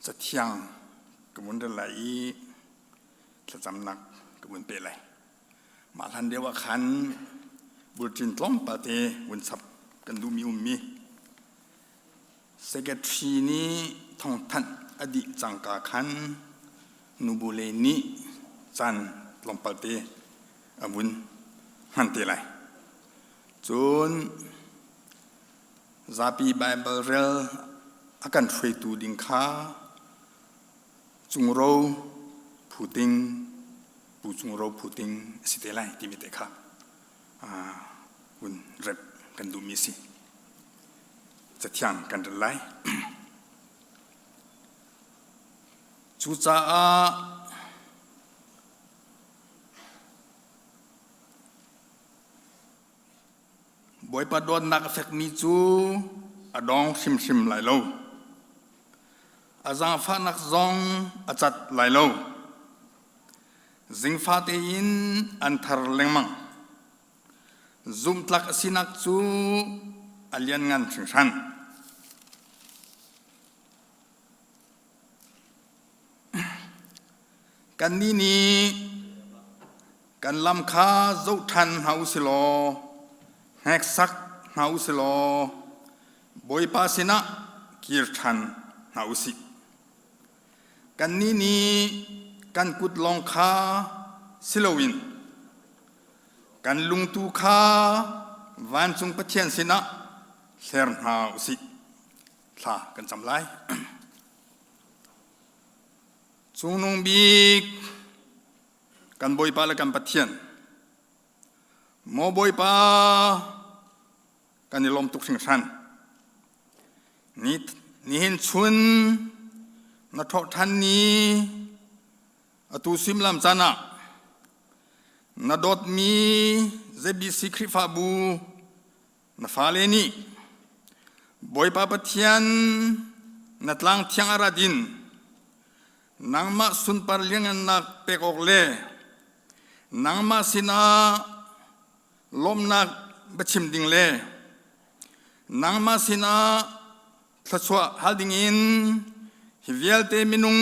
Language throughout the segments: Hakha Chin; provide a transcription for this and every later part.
Cathiang ka vun rel lai i thlacamnak ka vun pe lai. Mah hlan deuh ah khan bulletin tlawmpal te vun chap kan duhmi ummi secretary nih thawngthanh a dih cangka khan nubu le nih caan tlawmpal te a vun hman te lai. Cun Zapi Baibal rel a kan hruaitu ding kha Cungro Phuting Pu Cungro Phuting a si te lai timi te kha vun rep kan duhmi a si. Cathiang kan rel lai. Cucaah Bawipa dawtnak a fekmi cu a dong hrimhrim lai lo. A zaangfahnak zong a cat lai lo. Zingfa tein an thar lengmang. Zumhtlak a sinak cu a lianngan hringhran. Kannih nih kan lam kha zoh ṭhan hna u si law hneksak hna u si law Bawipa sinah kir ṭhan hna u sih. Kannih nih kan kut lawng kha si loin kan lungtu kha vancung Pathian sinah hler hna u sih. Thla kan cam lai. Cungnung bik kan Bawipa le kan Pathian, maw Bawipa kan i lawm tuk hringhran. Ni, nihin chun na ṭhawh ṭhan ni atu suimilam caan ah na dawtmi ZBC Khrihfabu Na fale nih Bawipa Pathian na tlang thiang a rat in nangmah sunpar lianngannak pek awk le nangmah sinah lawmhnak biachim ding le nangmah sinah thluachuah hal dingin hi vialte minung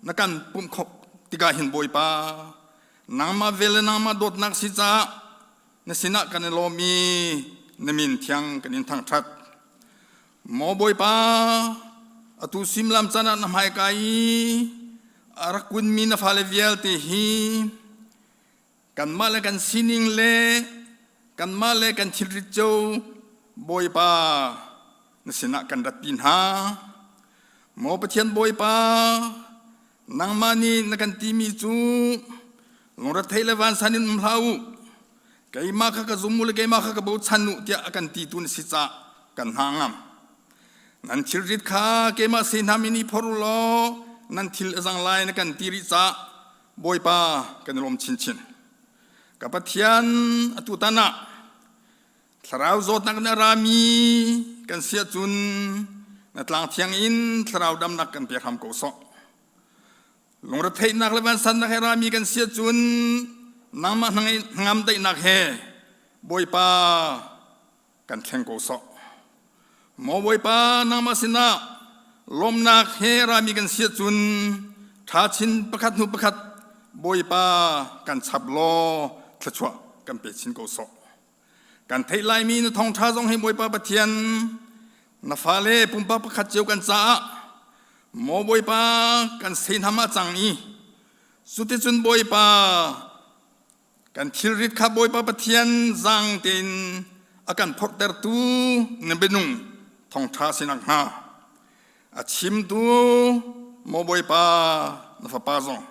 na kan pumh khawh tikah hin Bawipa nangmah vel le nangmah dawtnak si caah na sinah kan i lawm i na min thiang kan in thangṭhat. Maw Bawipa, atu simlam caan ah na hmaika i a rak kunmi na fale vialte hi kanmah le kan sining le kanmah le kan thilrit cio Bawipa na sinah kan ratpi hna. Maw Pathian Bawipa, nangmah nih na kan timi cu lungrethei le vansan in um hlah u. Keimah kha ka zum u le keimah kha ka bochan u tiah a kan ti tu na si caah kan hna ngam. Nan thilrit kha keimah sehnam in i phor u law nan thil a zang lai na kan ti rih caah Bawipa kan i lawm chinchin. Ka Pathian atu tan ah Thlarau zawtnak in a rami kan si ahcun na tlang thiang in thlarau damnak kan pe hram ko sawh. Lungretheihnak le vansannak he rami kan si ahcun nangmah hnangam daihnak he Bawipa kan thleng ko sawh. Maw Bawipa nangmah sinah lawmnak he rami kan si ahcun ṭha chin pakhat hnu pakhat Bawipa kan chap law thluachuah kan pe chin ko sawh. Kan theih laimi na thawngṭha zong hi Bawipa Pathian na fale pumpak pakhat cio kan caah maw Bawipa kan seinham ah cang i cuticun Bawipa kan thilrit kha Bawipa Pathian zaang tein a kan phorhtertu na bianung thawngṭha sinak hnga a chimtu maw Bawipa na fapa zong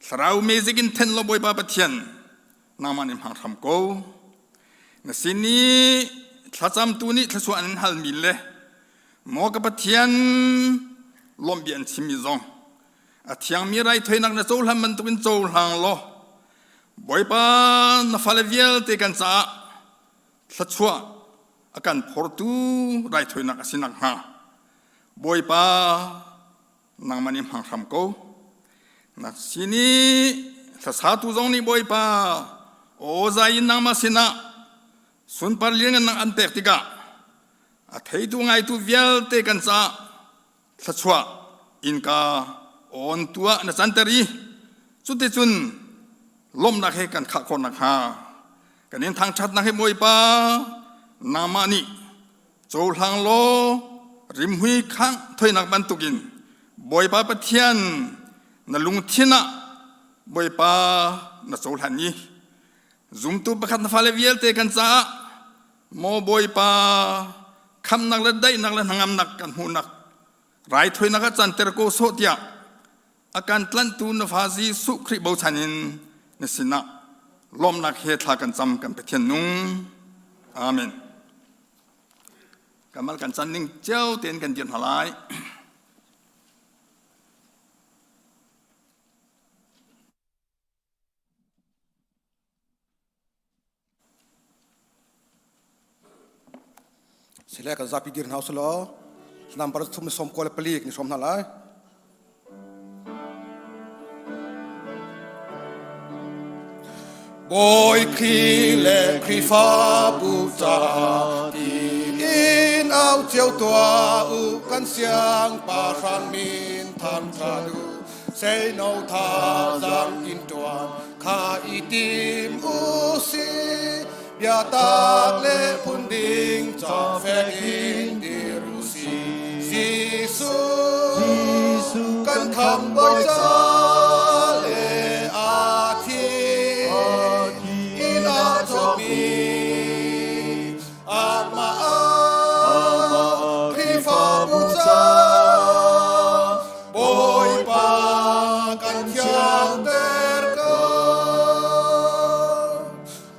thlarau mezik in then law Bawipa Pathian nangmah nih hmang hram ko. Na sin i thlacamtu nih thluachuah an halmi le maw ka Pathian lawmhbia an chimmi zong a thiangmi raithawinak na cohlan bantukin cohlang law Bawipa na fale vialte kan caah thluachuah a kan phortu raithawinak a si nakhnga Bawipa nangmah nih hmang hram ko. Na sin i hlasatu zong nih Bawipa aw zai in nangmah sinah sunpar lianngannak an pek tikah a theitu ngaitu vialte kan caah thluachuah innka awn tuah na canter i cuticun lawmhnak he kan khah khawh nakhnga kan in thangṭhatnak hi Bawipa nangmah nih cohlang law rimhmui khangh thoinak bantukin Bawipa Pathian na lungthin ah Bawipa na cohlan i zumtu pakhat na fale vialte kan caah maw Bawipa khamnak le daihnak le hnangamnak kan hmuhnak raithawinak ah canter ko sawh tiah a kan tlanhtu na fa Jesuh Khrih bochan in na sinah lawmhnak he thla kan cam kan Pathian nung. Amen. Kamal kan can ning cio tein kan dir hna lai. Sile kan zapi dir hna usulaw number thum le sawm kua le pali kan i hrawm hna lai. Bawi Khrih le Khrihfabu caah tiin au cio tuah u kan siangpahrang min thangṭhat u seino thazaang in ṭuan kha i tim u si biatak le phunding cawfek in dir u si Jesuh kan khamh bawi ca le a thi in a cawkmi amah Khrihfabu ca Bawipa kan thianter ko.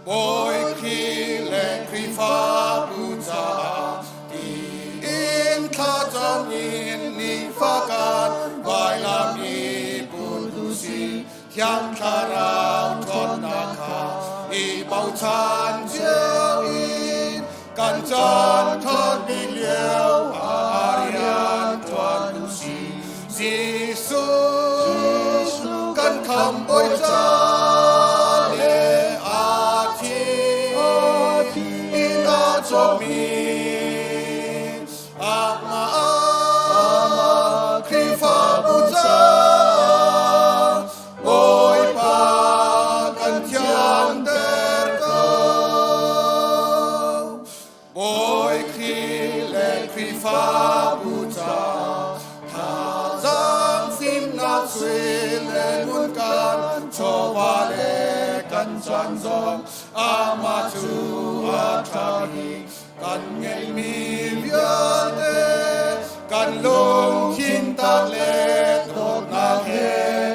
Bawi Khrih le Khrihfabu caah tiin thlacam in nifa kan vailam i put u sih. Thiang Thlarau ṭhawnnak kha i bochan cio in kan caan ṭhat bik lio ah rian ṭuan u sih. Jesuh kan khamhbawi ca le a thi in a cawkmi Amah Khrihfabu caah Bawipa kan thianter ko. Bawi Khrih le Khrihfabu caah thazaang fimnak sui le ngun kan chawva le kan caan zong amah cu a ṭha bik. Kan ngeihmi vialte kan lungthin tak le dawtnak he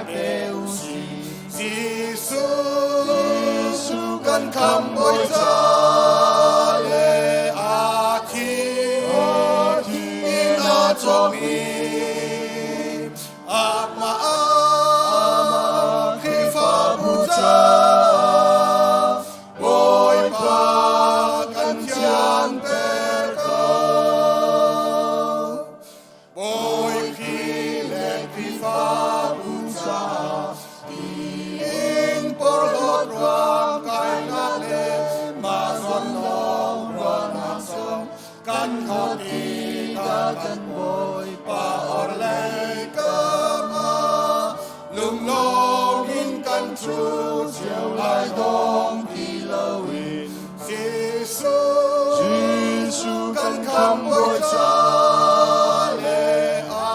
pe u sih. Jesuh kan khamhbawi ca le a thi in a cawmi amah Khrihfabu caah Bawipa kan thianter ko. Bawi Khrih le Khrihfabu caah tiin porhlawt ruang kainak le mah zawn lawng ruahnak zong kan thawt i kan Bawipa orhlei kam ah lunglawm in kan ṭhu cio lai dong ti loin Jesuh kan khamhbawi ca le a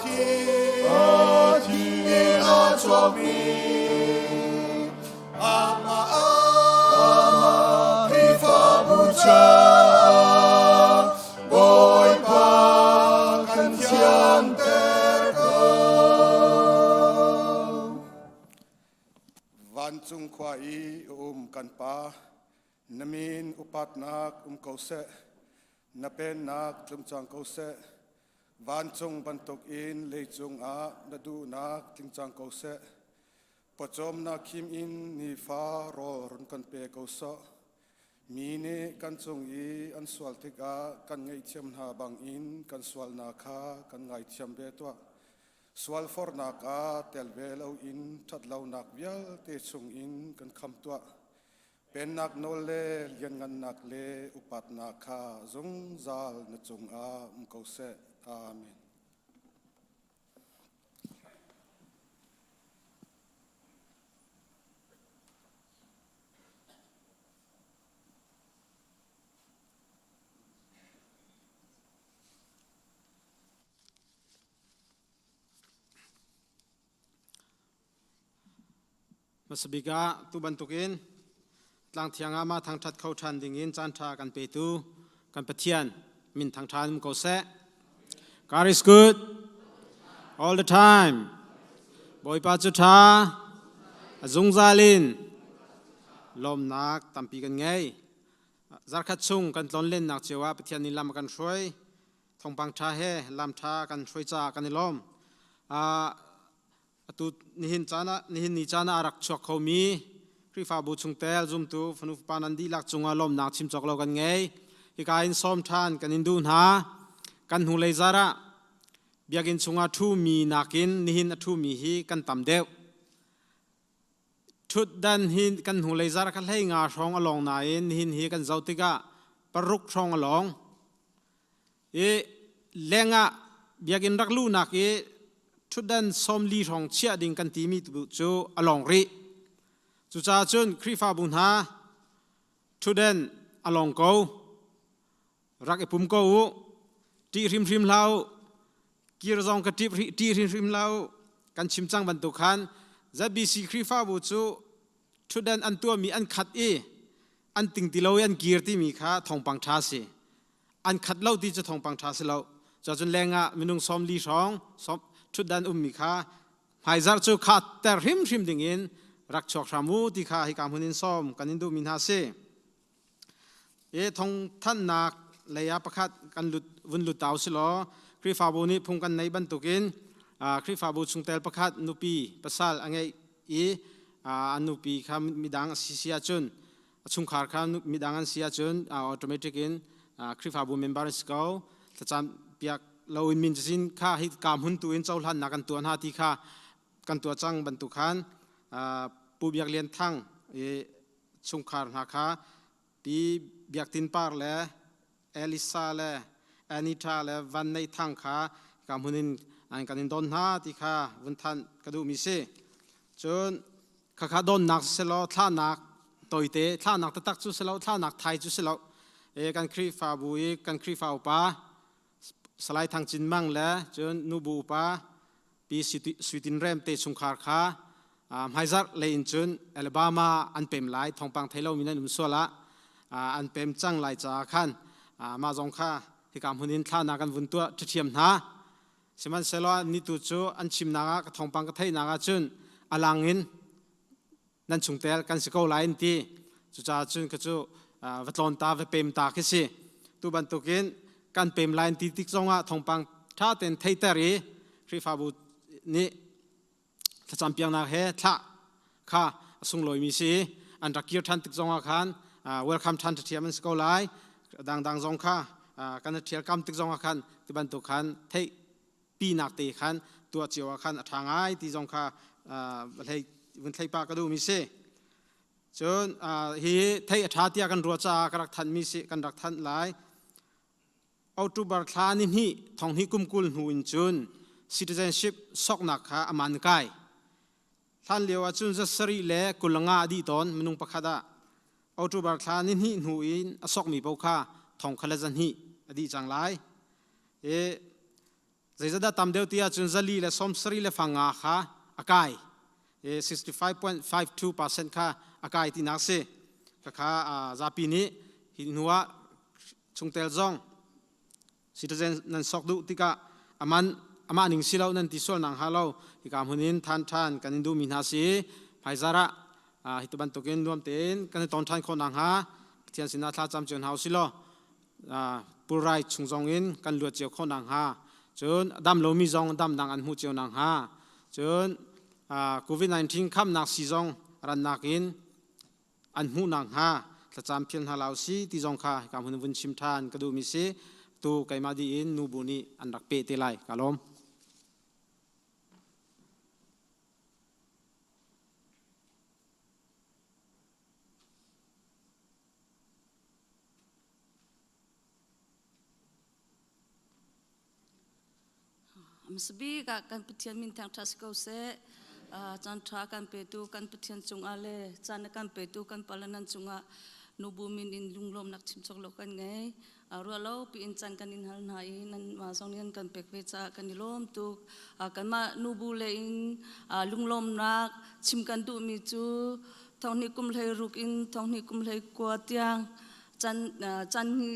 thi in a chuakmi amah Khrihfabu caah Bawipa kan thianter ko. Vancung khua i um kan Pa, na min upatnak um ko seh, na pennak tlung cang ko seh. Vancung bantukin leicung ah na duhnak tling cang ko seh. Pawcawmnak khim in nifa rawl run kan pe ko sawh. Mi nih kan cung i an sual tikah kan ngaihthiam hna bangin kan sualnak kha kan ngaithiam ve tuah. Sualfornak ah tel ve loin ṭhatlonak vialte chungin kan kham tuah. Pennak nawl le lianngannak le upatnak kha zungzal na cungah um ko seh. Amen. Hmasabik ah tu bantukin tlangthiang ah mah thangṭhat kho ṭhan dingin caanṭha kan petu kan Pathian min thangṭha um ko seh. God is good all the time. Bawipa cu ṭha a zungzal in lawmnak tampi kan ngei. Zarkhat chung kan tlonlennak cio ah Pathian nih lam a kan hruai. Thawngpang ṭha he lam ṭha kan hruai caah kan i lawm. Atu nihin caan ah nihin ni caan ah a rak chuak khomi Khrihfabu chungtel zumtu fanu fapa nan dihlak cungah lawmnak chim cawk lo kan ngei. Hika in sawm ṭhan kan in duh hna. Kan hnulei zar ah biakinn chungah ṭhumi nakin nihin a ṭhumi hi kan tam deuh. Ṭhutdan hi kan hnulei zar kha hlei nga hrawng a lawng nain nihin hi kan zoh tikah paruk hrawng a lawng. I lengah biakinn rak luhnak i ṭhutdan 40 hrawng chiah ding kan timi cu a lawng rih. Cucaah cun Khrihfabu hna ṭhutdan a lawng ko. Rak i pum ko u. Ṭih hrimhrim hlah u. Kir zong ka ṭih hrimhrim hlah u. Kan chim cang bantuk khan ZBC Khrihfabu cu ṭhutdan an tuahmi an khat i an ting ti lo i an kir timi kha thawngpang ṭha a si. An khat lo ti cu thawngpang ṭha si lo. Cuacun lengah minung 40 hrawng ṭhutdan ummi kha hmaizarh cu kha ter hrimhrim dingin rak chuak hram u ti kha hika hmun in sawm kan in duhmi hna si. I thawngthanhnak lei ah pakhat kan lut vun lut ta usih law Khrihfabu nih phung kan neih bantukin Khrihfabu chungtel pakhat nupi pasal a ngeih i an nupi kha midang a si si ahcun a chungkhar kha midang an si ahcun automatic in Khrihfabu member an si ko. Thlacam piak lo in min cazin kha hi ka hmun tu in cohlannak kan tuah hna ti kha kan tuah cang bantuk khan Pu Biak Lian Thang i chungkhar hna kha Pi Biak Tin Par le Elisa le Anita le Van Nei Thang kha ka hmun in an kan in don hna ti kha vun thanh ka duhmi si. Cun khakha donnak selaw thlahnak toite thlahnak taktak cu selo thlahnak thai cu selo e kan Khrihfabu i kan Khrihfa upa Salai Thang Cin Mang le cun nubu upa Pi Sui Tin Rem te chungkhar kha hmaizarh lei in cun Alabama an pem lai thawngpang thei lomi nan um sual ah an pem cang lai caah khan mah zong kha hika hmun in thlahnak kan vun tuah ṭhiṭhiam hna. Sihmanhsehlaw ni tu cu an chimnak ah ka thawngpang ka theihnak ah cun a lang in nan chungtel kan si ko lai an ti. Cucaah cun ka cu va tlawn ta va pem ta khi si. Tu bantukin kan pem lai an ti tik zongah thawngpang ṭha tein theiter i Khrihfabu nih thlacam piaknak he thlah kha a sunglawimi si. An rak kir ṭhan tik zongah khan welcome ṭhan ṭhiam an si ko lai. Dangdang zong kha kan i ṭhial kam tik zongah khan ti bantuk khan theih pinak te khan tuah cio ah khan a ṭha ngai ti zong kha vun thlei pah ka duhmi si. Cun hi thei a ṭha tiah kan ruah caah ka rak thanhmi si kan rak thanh lai. October thla ni hnih thong hnih kum 20 hnu in cun citizenship soknak kha a man kai. Hlan lio ah cun zasarih le 25 a dih tawn minung pakhat ah. October thla ni hnih hnu in a sokmi paoh kha thong kha le zahnih a dih cang lai. I zeizadah tam deuh ti ahcun zali le 70 le fanga kha a kai. I 65.52% kha a kai tinak si. Khakha zapi nih hi hnu ah chungtel zong citizen nan sok duh tikah aman amah ning si lo nan ti sual nang ha lo hika hmun in than than kan in duhmi hna si hmaizar ah hi bantukin nuam tein kan i ton than khawh nak hnga Pathian sinah thla cam cio hna usih law pulrai chung zong in kan luat cio khawh nak hnga cun dam lomi zong damnak an hmuh cio nak hnga cun COVID-19 khamnak sii zong rannak in an hmuh nakhnga thlacam phial hna lau si ti zong kha hika hmun vun chim ṭhan ka duhmi si tu keimah dih in nubu nih an rak peh te lai ka lawm. Hmasabik ah kan Pathian min thangṭhat si ko seh. Caan ṭha kan petu kan Pathian cungah le caan a kan petu kan pale nan cungah nubu min in lunglawmnak chim cawk lo kan ngei. Ruahlo piin can kan in hal hna i nan mah zong nih an kan pek ve caah kan i lawm tuk. Kanmah nubu le in lunglawmnak chim kan duhmi cu thonghnih kum 16 in thonghnih kum 19 tiang can can hi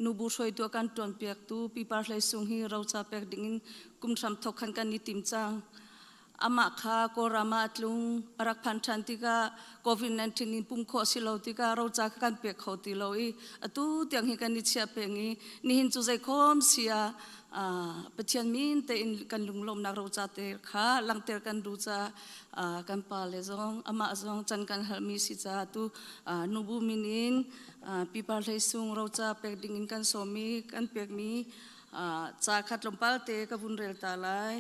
nubu hruaitu a kan ṭuanpiaktu Pi Par Hlei Sung hi roca pek dingin kum hram thok khan kan i tim cang. Amah kha Kawlram ah a tlung. A rak phan ṭhan tikah COVID-19 in pum khawh si lo tikah roca kha kan pek kho ti lo i atu tiang hi kan i chiah peng i nihin cu zeikhom si ah Pathian min tein kan lunglawmhnak roca te kha langhter kan duh caah kan pa le zong amah zong can kan halmi si caah tu nubu min in Pi Par Hlei Sung roca pek ding in kan sawm i kan pekmi ca kha tlawmpal te ka vun rel ta lai.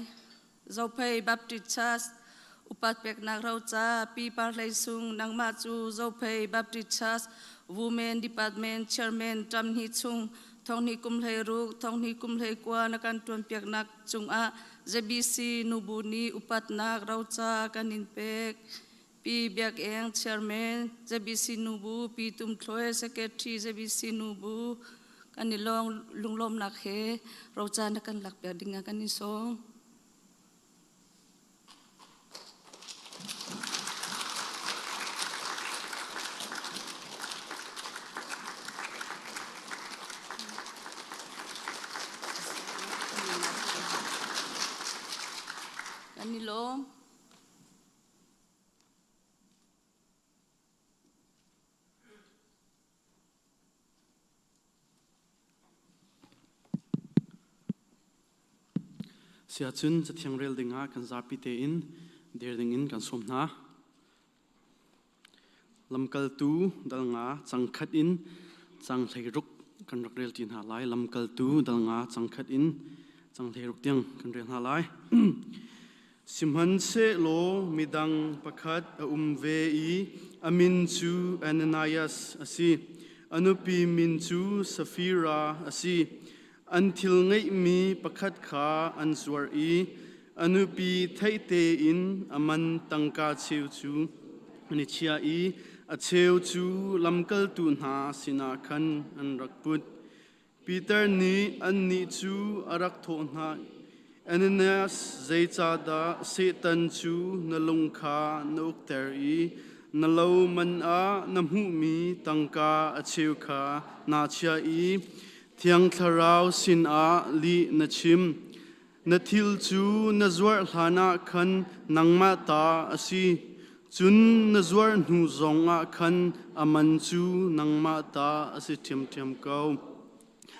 Zophei Baptist Church upat peknak roca Pi Par Hlei Sung nangmah cu Zophei Baptist Church Women Department Chairman ṭamhnih chung thonghnih kum 16 thonghnih kum 19 na kan ṭuanpiaknak cungah ZBC nubu nih upatnak roca kan in pek. Pi Biak Eng Chairman ZBC nubu Pi Tum Thluai Secretary ZBC nubu kan i lawng lunglawmnak he roca na kan lak piak ding ah kan in sawm. Kan i lawm. Siahcun cathiang rel dingah kan zapi tein dir dingin kan sawm hna. Lamkaltu dal nga cang khat in cang 16 kan rak rel ti hna lai. Lamkaltu dal nga cang khat in cang 16 tiang kan rel hna lai. Sihmanhsehlaw midang pakhat a um ve i a min cu Ananias a si. A nupi min cu Safira a si. An thil ngeihmi pakhat kha an zuar i a nupi theih tein a man tangka cheu cu an i chia i a cheu cu lamkaltu hna sinah khan an rak put. Peter nih annih cu a rak thawh hna. Ananias, zeicahdah Satan cu na lung kha na ukter i na lo man ah na hmuhmi tangka a cheu kha naa chiah i Thiang Thlarau sinah lih na chim? Na thil cu na zuarh hlanah khan nangmah ta a si, cun na zuarh hnu zongah khan a man cu nangmah ta a si ṭhiamṭhiam ko.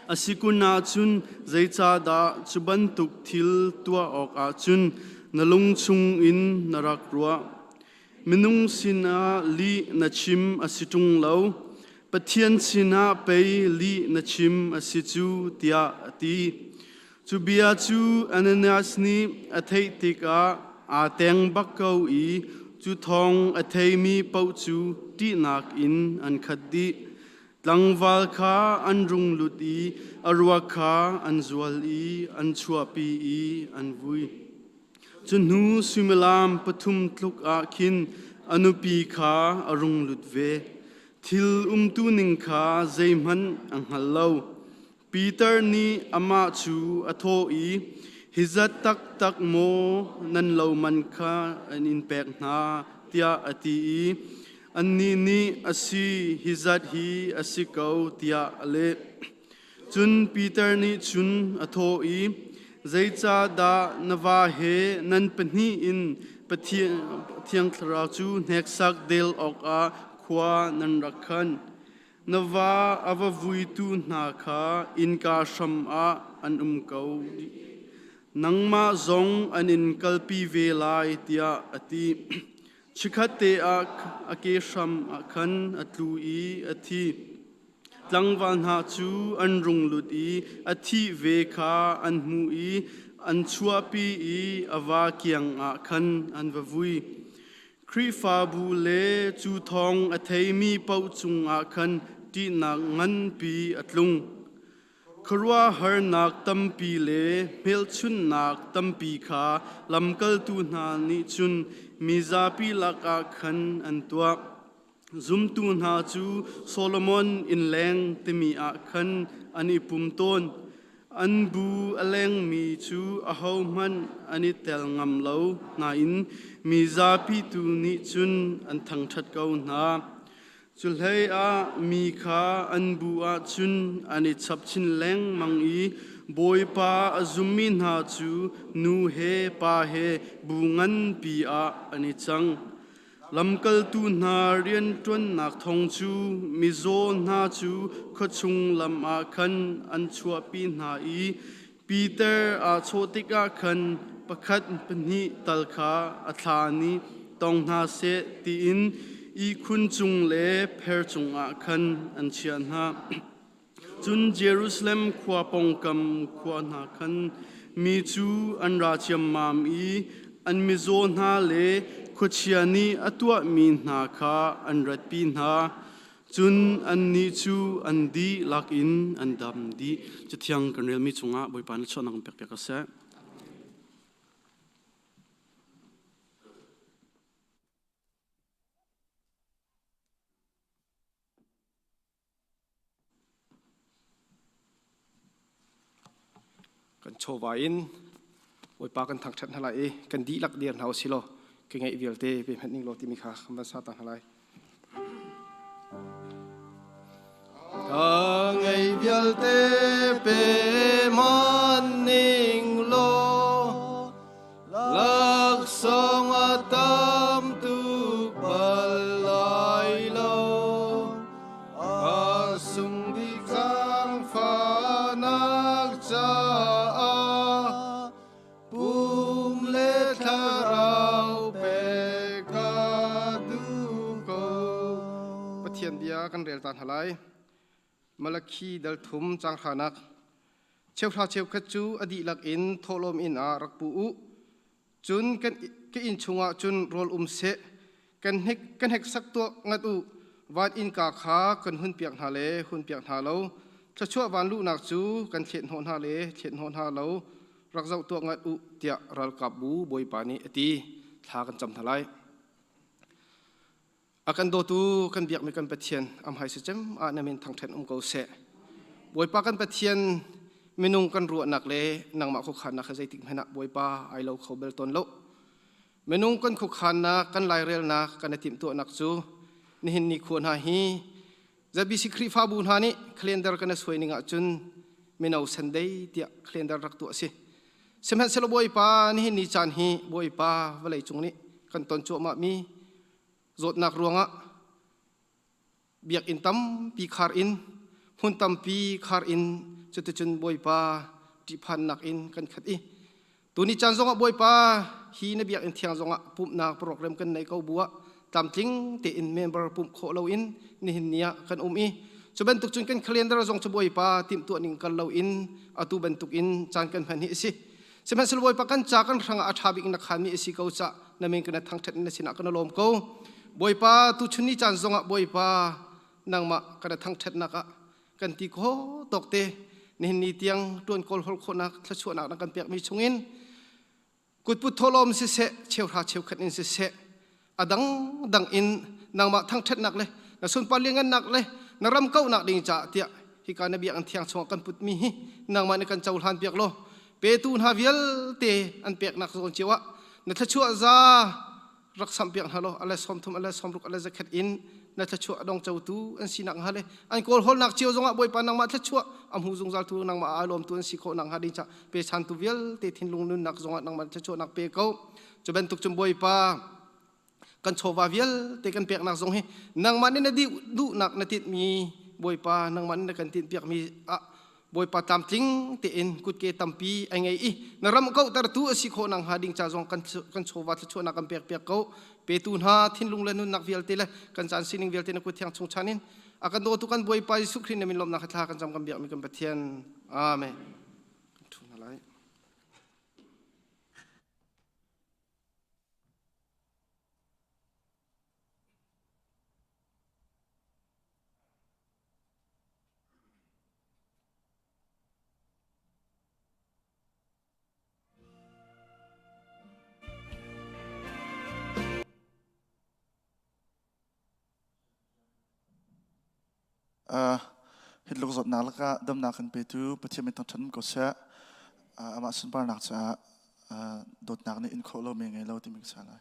A si kun ahcun zeicahdah cu bantuk thil tuah awkah cun na lung chungin na rak ruah? Minung sinah lih na chim a si ṭung lo, Pathian sinah pei lih na chim a si cu, tiah a ti. Cu bia cu Ananias nih a theih tikah aa teng bak ko i cu thawng a theimi paoh cu ṭihnak in an khat dih. Tlangval kha an rung lut i a ruak kha an zual i an chuahpi i an vui. Cu hnu suimilam pathum tluk ah khin a nupi kha a rung lut ve. Thil umtu ning kha zeihmanh a hngal lo. Peter nih amah cu a thawh i, Hi zat taktak maw nan lo man kha an in pek hna? tiah a ti i annih nih, A si, hi zat hi a si ko, tiah a leh. Cun Peter nih cun a thawh i, Zeicahdah na va he nan pahnih in Pathian Thiang Thlarau cu hneksak del awkah khua nan rak khan? Na va a va vuitu hna kha innka hram ah an um ko. Nangmah zong an in kalpi ve lai, tiah a ti. Chikkhatte ah a ke hram ah khan a tlu i a thi. Tlangval hna cu an rung lut i a thih ve kha an hmuh i an chuahpi i a va kiang ah khan an va vui. Khrihfabu le cu thawng a theimi paoh cungah khan ṭihnak nganpi a tlung. Khuaruahharnak tampi le hmelchunhnak tampi kha lamkaltu hna nih cun mizapi lakah khan an tuah. Zumtu hna cu Solomon innleng timi ah khan an i pum tawn. An bu a lengmi cu ahohmanh an i tel ngam lo nain mi zapi tu nih cun an thangṭhat ko hna. Cuhleiah mi kha an bu ah cun an i chap chin lengmang i Bawipa a zummi hna cu nu he pa he bu nganpi ah an i cang. Lamkaltu hna rianṭuannak thawng cu mizaw hna cu khuachung lam ah khan an chuahpi hna i Piter aa chawh tikah khan pakhat pahnih tal kha a thla nih tong hna seh tiin ihkhun cung le pher cungah khan an chiah hna. Cun Jerusalem khua pawngkam khua hna khan mi cu an ra ciammam i an mizaw hna le khuachia nih a tuahmi hna kha an ratpi hna. Cun annih cu an dihlak in an dam dih. Cathiang kan relmi cungah Bawipa nih chuahnak in pekpiak ko seh. Kan chawva in Bawipa kan thangṭhat hna lai i kan dihlak dir hna usih law ka ngeih vialte pe hmanh ning law timi kha kan van sa ta hna lai. Ka ngeih vialte pe man ning law Laksawng a tam tuk bal lai lo. A sung bik zaangfahnak caah pum le thlarau pek ka duh ko. Pathian bia kan rel ta hna lai. Malakhi dal thum caang hranak Cheuhra cheukhat cu a dihlak in thawhlawm inn ah rak pu u. Cun kan ka inn chungah cun rawl um seh. Kan hnek kan hneksak tuah ngat u. Van innka kha kan hunpiak hna le hunpiak hna lo. Thluachuah van luhnak cu kan thlet hnawh hna le thlet hnawh hna lo. Rak zoh tuah ngat u tiah ralkapbu Bawipa nih a ti. Thla kan cam hna lai. A kan dawtu kan biakmi kan Pathian amhai sicem ah na min thangṭhat um ko seh. Bawipa kan Pathian minung kan ruahnak le nangmah khuakhannak kha zeitik hmanh ah Bawipa ai lo kho bal tawn lo. Minung kan khuakhannak, kan lairelnak, kan i timhtuahnak cu nihin ni khua hna hi ZBC Khrihfabu hna nih calendar kan i suai ning ahcun mino Sunday tiah calendar rak tuah a si. Sihmanhsehlaw Bawipa nihin ni caan hi Bawipa vawlei cung nih kan ton cuahmah mi zawtnak ruangah biakinn tampi khar in hmun tampi khar in cuticun Bawipa ṭihphannak in kan khat i tuni caan zongah Bawipa hi na biakinn thiang zongah pumhnak program kan nei ko bu ah tlamtling tein member pumh khawh loin nihin ni ah kan um i cu bantuk cun kan calendar zong cu Bawipa timhtuah ning kal loin atu bantuk in caan kan hman hi a si. Sihmanhsehlaw Bawipa kan ca kan hrangah a ṭha bik na khanmi a si ko cah na min kana thangṭhat na sinah kana lawm ko. Bawipa tuchun ni caan zongah Bawipa nangmah kana thangṭhatnak ah kan ti kho tawk te nihin ni tiang ṭuan kawl hol khawhnak thluachuahnak na kan pekmi chungin kutput thawhlawm siseh cheuhra cheukhat in siseh a dang dang in nangmah thangṭhatnak le na sunpar liangannak le na ram kauhnak ding caah tiah hika na biakinn thiang chungah kan putmi hi nangmah nih kan cohlan piak law petu hna vialte an peknak zawn cio ah na thluachuah za rak samh piak hna law ale 30 ale 60 ale 100 in na thluachuah a dong cotu an si nak hnga le an kawlhawlnak cio zongah Bawipa nangmah thluachuah a hmu zungzal tu nangmah aa lawmtu an si khawh nak hnga ding ca pe chantu vialte thinlung nunnak zongah nangmah thluachuahnak pe ko. Cu bantuk cun Bawipa kan chawva vialte kan peknak zong hi nangmah nih na duhnak na tinhmi Bawipa nangmah nih na kan tinhpiakmi ah Bawipa tlamtling tein kutke tampi ai ngei i na ram kauhtertu a si khawh nak hnga ding ca zong kan chawva thluachuahnak kan pekpiak ko. Petu hna thinlung le nunnak vialte le kan caan sining vialte na kut thiang chung chan in a kan dawtu kan Bawipa Jesuh Khrih na min lawmhnak thla kan cam kan biakmi kan Pathian. Amen. Kan thu hna lai. Hi tluk zawtnak lakah damnak kan petu Pathian min thangṭhat ko seh. Amah sunparnak caah dawtnak nih in khawh lomi ngei lo timi ka sa lai.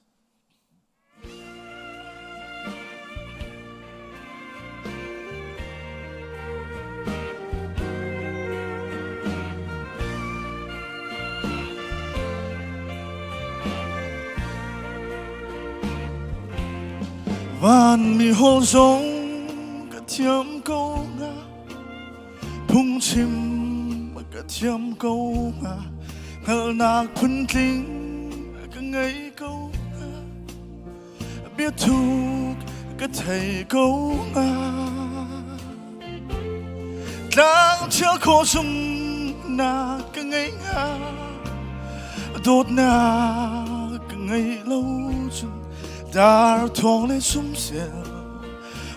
Van mi hol zong ka thiam ko nga phungchim ka thiam ko nga hngalhnak phuntling ka ngei ko nga biathuk ka thei ko nga tlang chial kho sung na ka ngei nga dawtnak ka ngei lo cun dar thawng le sumsel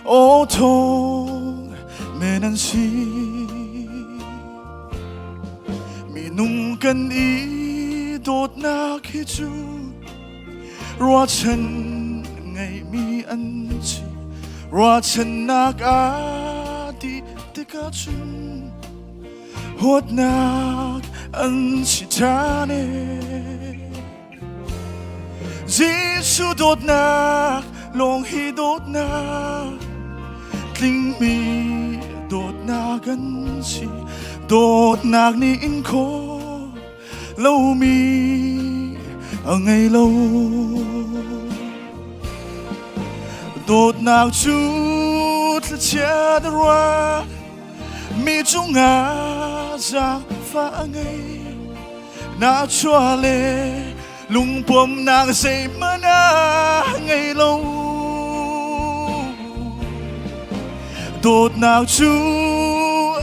aw thawng men an si minung kan i dawtnak hi cu ruahchan ngeimi an si ruahchannak a ti tikah cun huatnak an si ṭhan e Jesuh dawtnak lawng hi dawtnak tlingmi dawtnak an si dawtnak nih in khawh lomi a ngei lo dawtnak cu thlachiat ruah mi cungah zaangfah a ngei na chuah le lungpawmnak zeihmanh a ngei lo dawtnak cu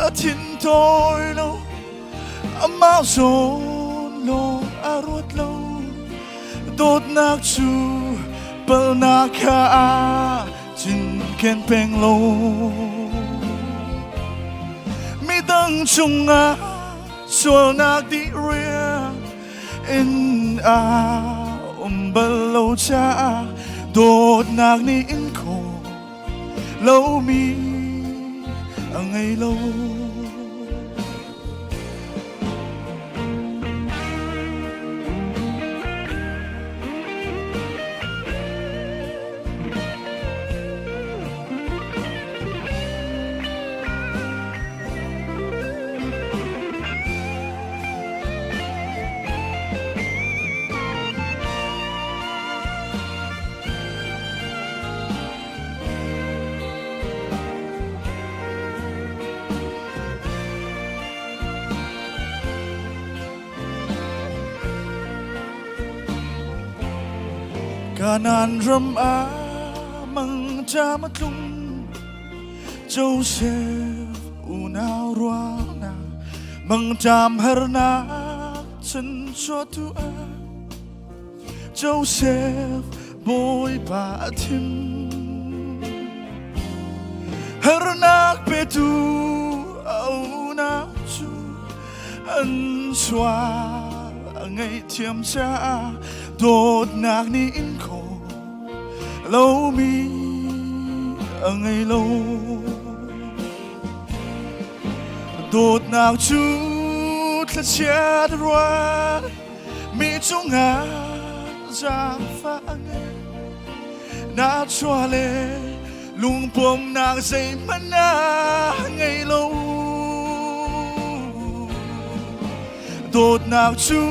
a thin tawi lo amah zawn lawng a ruat lo dawtnak cu palnak kha a cinken peng lo midang cungah sualnak dih riang in a um bal lo caah dawtnak nih in khawh lomi a ngei lo. Kanan ram ah mangṭam a tlung Joseph unau ruangna mangṭam harnak cun chuatu ah Joseph Bawipa a thim harnak petu a unau cu an sual a ngaihthiam caah dawtnak nih in khawh lomi a ngei lo dawtnak cu thlachiat ruat mi cungah zaangfah a ngei na chuah le lungpawmnak zeihmanh a ngei lo dawtnak cu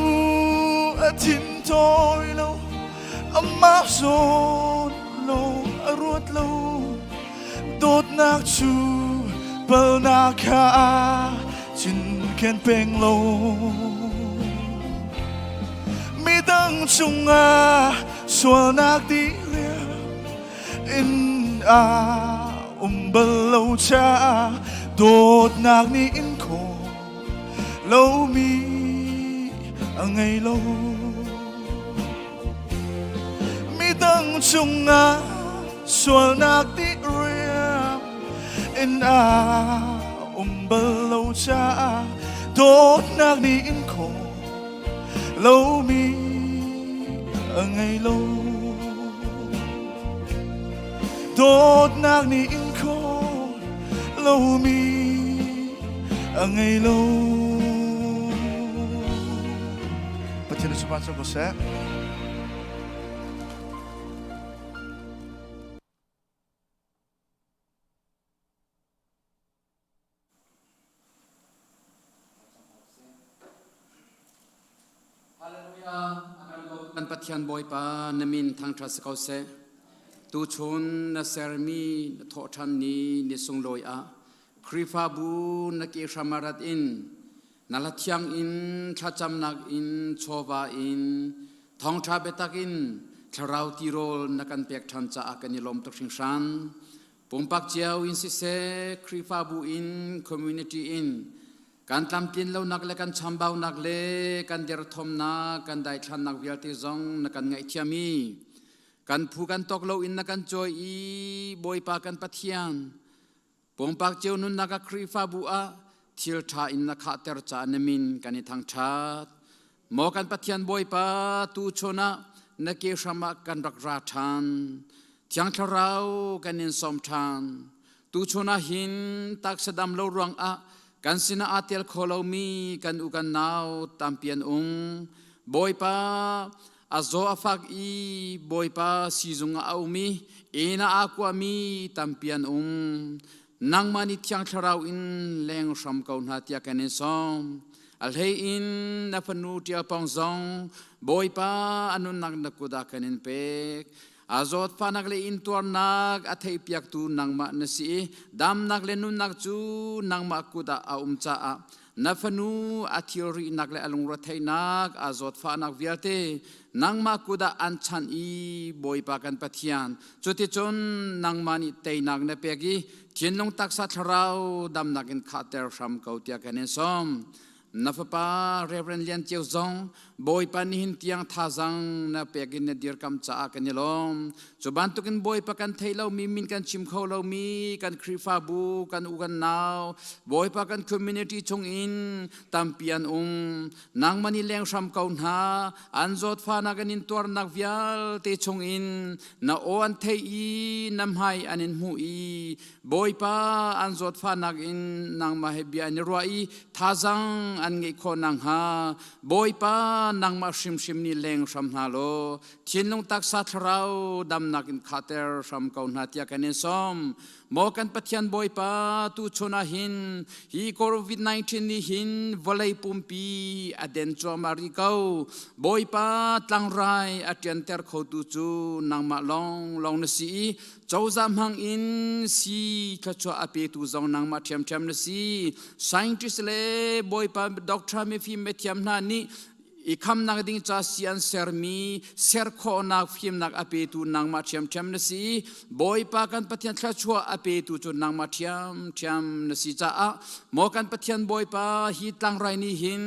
a thin tawi lo amah zawn lawng a ruat lo dawtnak cu palnak kha cinken peng lo midang cungah sualnak diriam in a um bal lo caah dawtnak nih in khawh lomi a ngei lo midang cungah sualnak diriam in a um bal lo caah dawtnak nih in khawh lomi a ngei lo dawtnak nih in khawh lomi a ngei lo. Pathian sumah cu ko seh. Hallelujah. Kan Pathian Bawipa na min thangṭhat si ko seh. Tuchun na sermi na thawhṭhan ni ni sunglawi ah Khrihfabu na ke hram ah rat in na hlathiang in thlacamnak in chawva in thawngṭha biatak in thlarau tirawl na kan pek ṭhan caah kan i lawm tuk hringhran. Pumpak cio in siseh, Khrihfabu in, community in, kan tlamtlin lonak le kan chambaunak le kan derthawmnak, kan daithlannak vialte zong na kan ngaihthiam i kan phu kan tawk loin na kan cawi i Bawipa kan Pathian, pumpak cio nunnak ah Khrihfabu ah thil ṭha in na khahter caah na min kan i thangṭhat. Maw kan Pathian Bawipa, tuchun ah na ke hram ah kan rak ra ṭhan. Thiang Thlarau kan in sawm ṭhan. Tuchun ah hin taksa dam lo ruangah kan sinah aa tel kho lomi kan u kan nau tampi an um. Bawipa, a zaw a fak i Bawipa siizung ah a um i inn ah aa kuami tampi an um. Nangmah nih Thiang Thlarau in leng hram ko hna tiah kan in sawm. A hlei in na fanu ṭial pawng zong Bawipa a nunnak na kut ah kan in pek. A zawtfahnak le intuarnak a theihpiaktu nangmah na si i damnak le nunnak cu nangmah kut ah a um caah na fanu a thilrihnak le a lungretheihnak a zawtfahnak vialte nangmah kut ah an chanh i Bawipa kan Pathian cuticun nangmah nih teinak na pek i thinlung taksa thlarau damnak in khahter hram ko tiah kan in sawm. Na fapa Reverend Lian Ceu zong Bawipa nihin tiang thazang na pek in na dirkam caah kan i lawm. Cu bantukin Bawipa kan theih lomi min kan chim kho lomi kan Khrihfabu, kan u kan nau, Bawipa kan community chungin tampi an um. Nangmah nih leng hram ko hna, an zawtfahnak an intuarnak vialte chungin na aw an theih i na hmai an in hmuh i Bawipa an zawtfahnak in nangmah he bia an i ruah i thazang an ngeih khawh nakhnga Bawipa nangmah hrimhrim nih leng hram hna law thinlung taksa thlarau damnak in khahter hram ko hna tiah kan in sawm. Maw kan Pathian Bawipa tuchun ah hin hi COVID-19 nih hin vawlei pumpi a den cuahmah rih ko. Bawipa tlangrai a ṭianter khotu cu nangmah lawnglawng na si i Cozah hmang in si thluachuah a petu zong nangmah ṭhiamṭhiam na si. Scientist le bawipa doctor mifim mithiam hna nih i khamnak ding ca si an sermi ser khawhnak fimnak a petu nangmah ṭhiamṭhiam na si. Bawipa kan Pathian thluachuah a petu cu nangmah ṭhiamṭhiam na si caah maw kan Pathian Bawipa hi tlangrai nih hin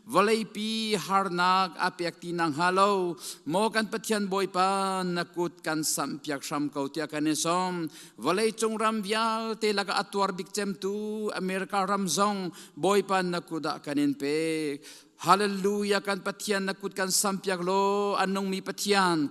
vawleipi harnak a pek ti na hnga lo maw kan Pathian Bawipa na kut kan samh piak hram ko tiah kan i sawm vawlei cung ram vialte lakah a tuar bik cemtu America ram zong Bawipa na kut ah kan in pek Hallelujah kan Pathian na kut kan sam piak law a nungmi Pathian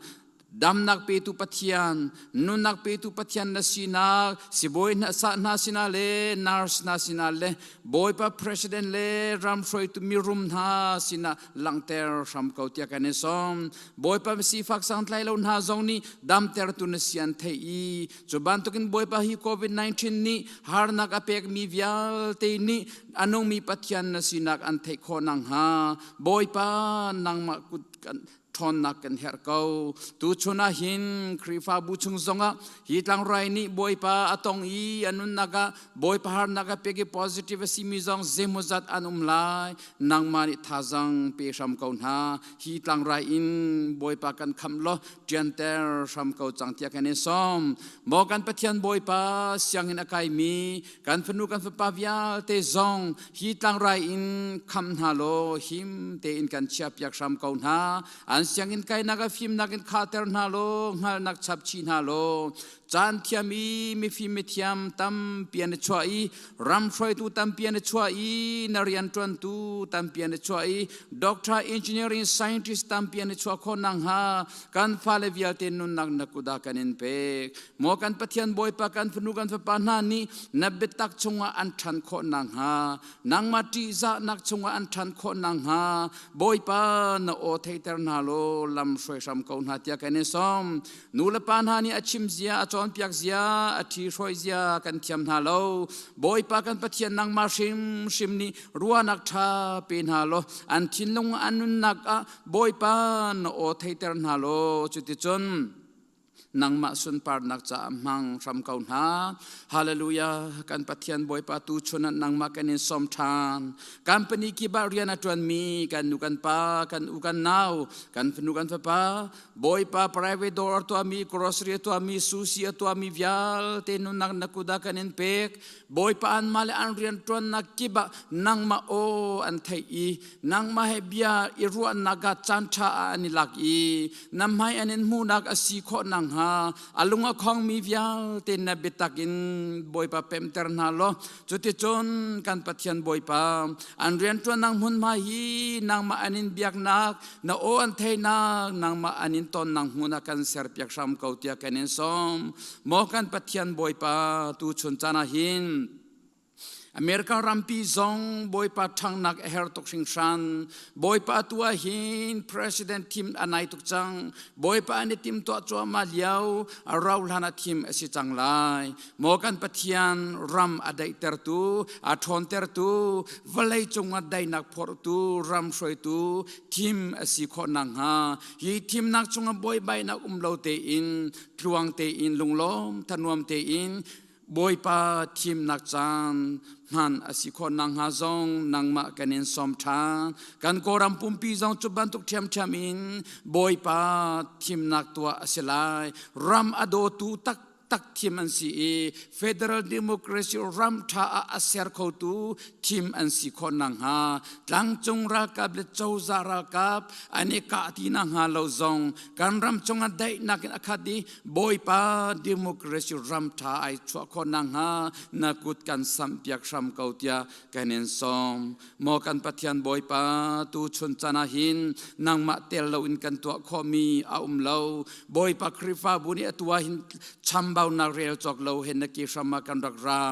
Damnak petu Pathian, nunnak petu Pathian na sinak, sibawi hna sa hna sinah le nurse hna sinah le Bawipa president le ram hruaitu mirum hna sinah langhter hram ko tiah kan i sawm. Bawipa sifak sangtlai lo hna zong nih damtertu na si an theih i cu bantukin Bawipa hi COVID-19 nih harnak a pekmi vialte nih a nungmi Pathian na sinak an theih khawh nakhnga Bawipa nangmah kut kan ṭhawnnak kan herh ko. Tuchun ah hin Khrihfabu chung zongah hi tlangrai nih Bawipa a tong i a nunnak ah Bawipa harnak a pek i positive a simi zong zeimawzat an um lai. Nangmah nih thazang pe hram ko hna. Hi tlangrai in Bawipa kan khamh law ṭianter hram ko cang tiah kan in sawm. Maw kan Pathian Bawipa sianginn a kaimi kan fanu kan fapa vialte zong hi tlangrai in khamh hna law him tein kan chiahpiak hram ko hna. An sianginn kainak ah fimnak in khahter hna law hngalhnak chap chih hna law caan thiam i mifim mithiam tampi an i chuah i ram hruaitu tampi an i chuah i na rianṭuantu tampi an i chuah i doctor engineering scientist tampi an i chuah khawh nakhnga kan fale vialte nunnak na kut ah kan in pek maw kan Pathian Bawipa kan fanu kan fapa hna nih na biatak chungah an ṭhan khawh nakhnga nangmah ṭihzahnak chungah an ṭhan khawh nakhnga Bawipa na aw theiter hna law lam hruai hram ko hna tiah kan in sawm nu le pa hna nih a chim zia a cawnpiak zia a ṭhi hruai zia kan thiam hna lo Bawipa kan Pathian nangmah hrimhrim nih ruahnak ṭha pe hna law an thinlung an nunnak ah Bawipa na aw theiter hna law cuticun nangmah sunparnak caah hmang hram ko hna. Hallelujah. Kan Pathian Bawipa tu chun ah nangmah kan in sawm ṭhan. Company kip ah rian a ṭuanmi kan nu kan pa, kan u kan nau, kan fanu kan fapa, Bawipa private door a tuahmi, grocery a tuahmi, sushi a tuahmi vialte nunnak na kut ah kan in pek. Bawipa anmah le an rian ṭuannak kip ah nangmah aw an theih i nangmah he bia i ruahnak ah caan ṭha ah an i lak i na hmai an in hmuhnak a si khawh nakhnga a lung a khongmi vialte na biatak in Bawipa pemter hna law cuticun kan Pathian Bawipa an rianṭuannak hmunhma hi nangmah an in biaknak na aw an theihnak nangmah an in tonnak hmun ah kan serpiak hram ko tiah kan in sawm maw kan Pathian Bawipa tu chun caan ah hin America rampi zong Bawipa ṭhangnak a her tuk hringhran. Bawipa tu ah hin President thim a nai tuk cang. Bawipa an i timtuah cuahmah lio a rau hlan ah thim a si cang lai. Maw kan Pathian ram a daihtertu, a ṭhawntertu, vawlei cungah daihnak phorhtu, ram hruaitu thim a si khawh nakhnga hi thimnak chungah buaibainak um lo tein tluang tein lunglawm thanuam tein Bawipa thimnak caan hman a si khawh nakhnga zong nangmah kan in sawm ṭhan. Kan Kawlram pumpi zong cu bantuk ṭhiamṭhiam in Bawipa thimnak tuah a si lai. Ram a dawtu taktak thim an si i Federal Democracy ram ṭha ah a ser khotu thim an si khawh nakhnga tlangcung ralkap le cozah ralkap an i kah ti nakhnga lo zong kan ram cungah daihnak in a khat i Bawipa democracy ram ṭha ai chuah khawh nakhnga na kut kan samhpiak hram ko tiah kan in sawm. Maw kan Pathian Bawipa tu chun caan ah hin nangmah tel loin kan tuah khawhmi a um lo. Bawipa Khrihfabu nih atu ah hin chambaunak rel cawk lo hen na ke hram ah kan rak ra.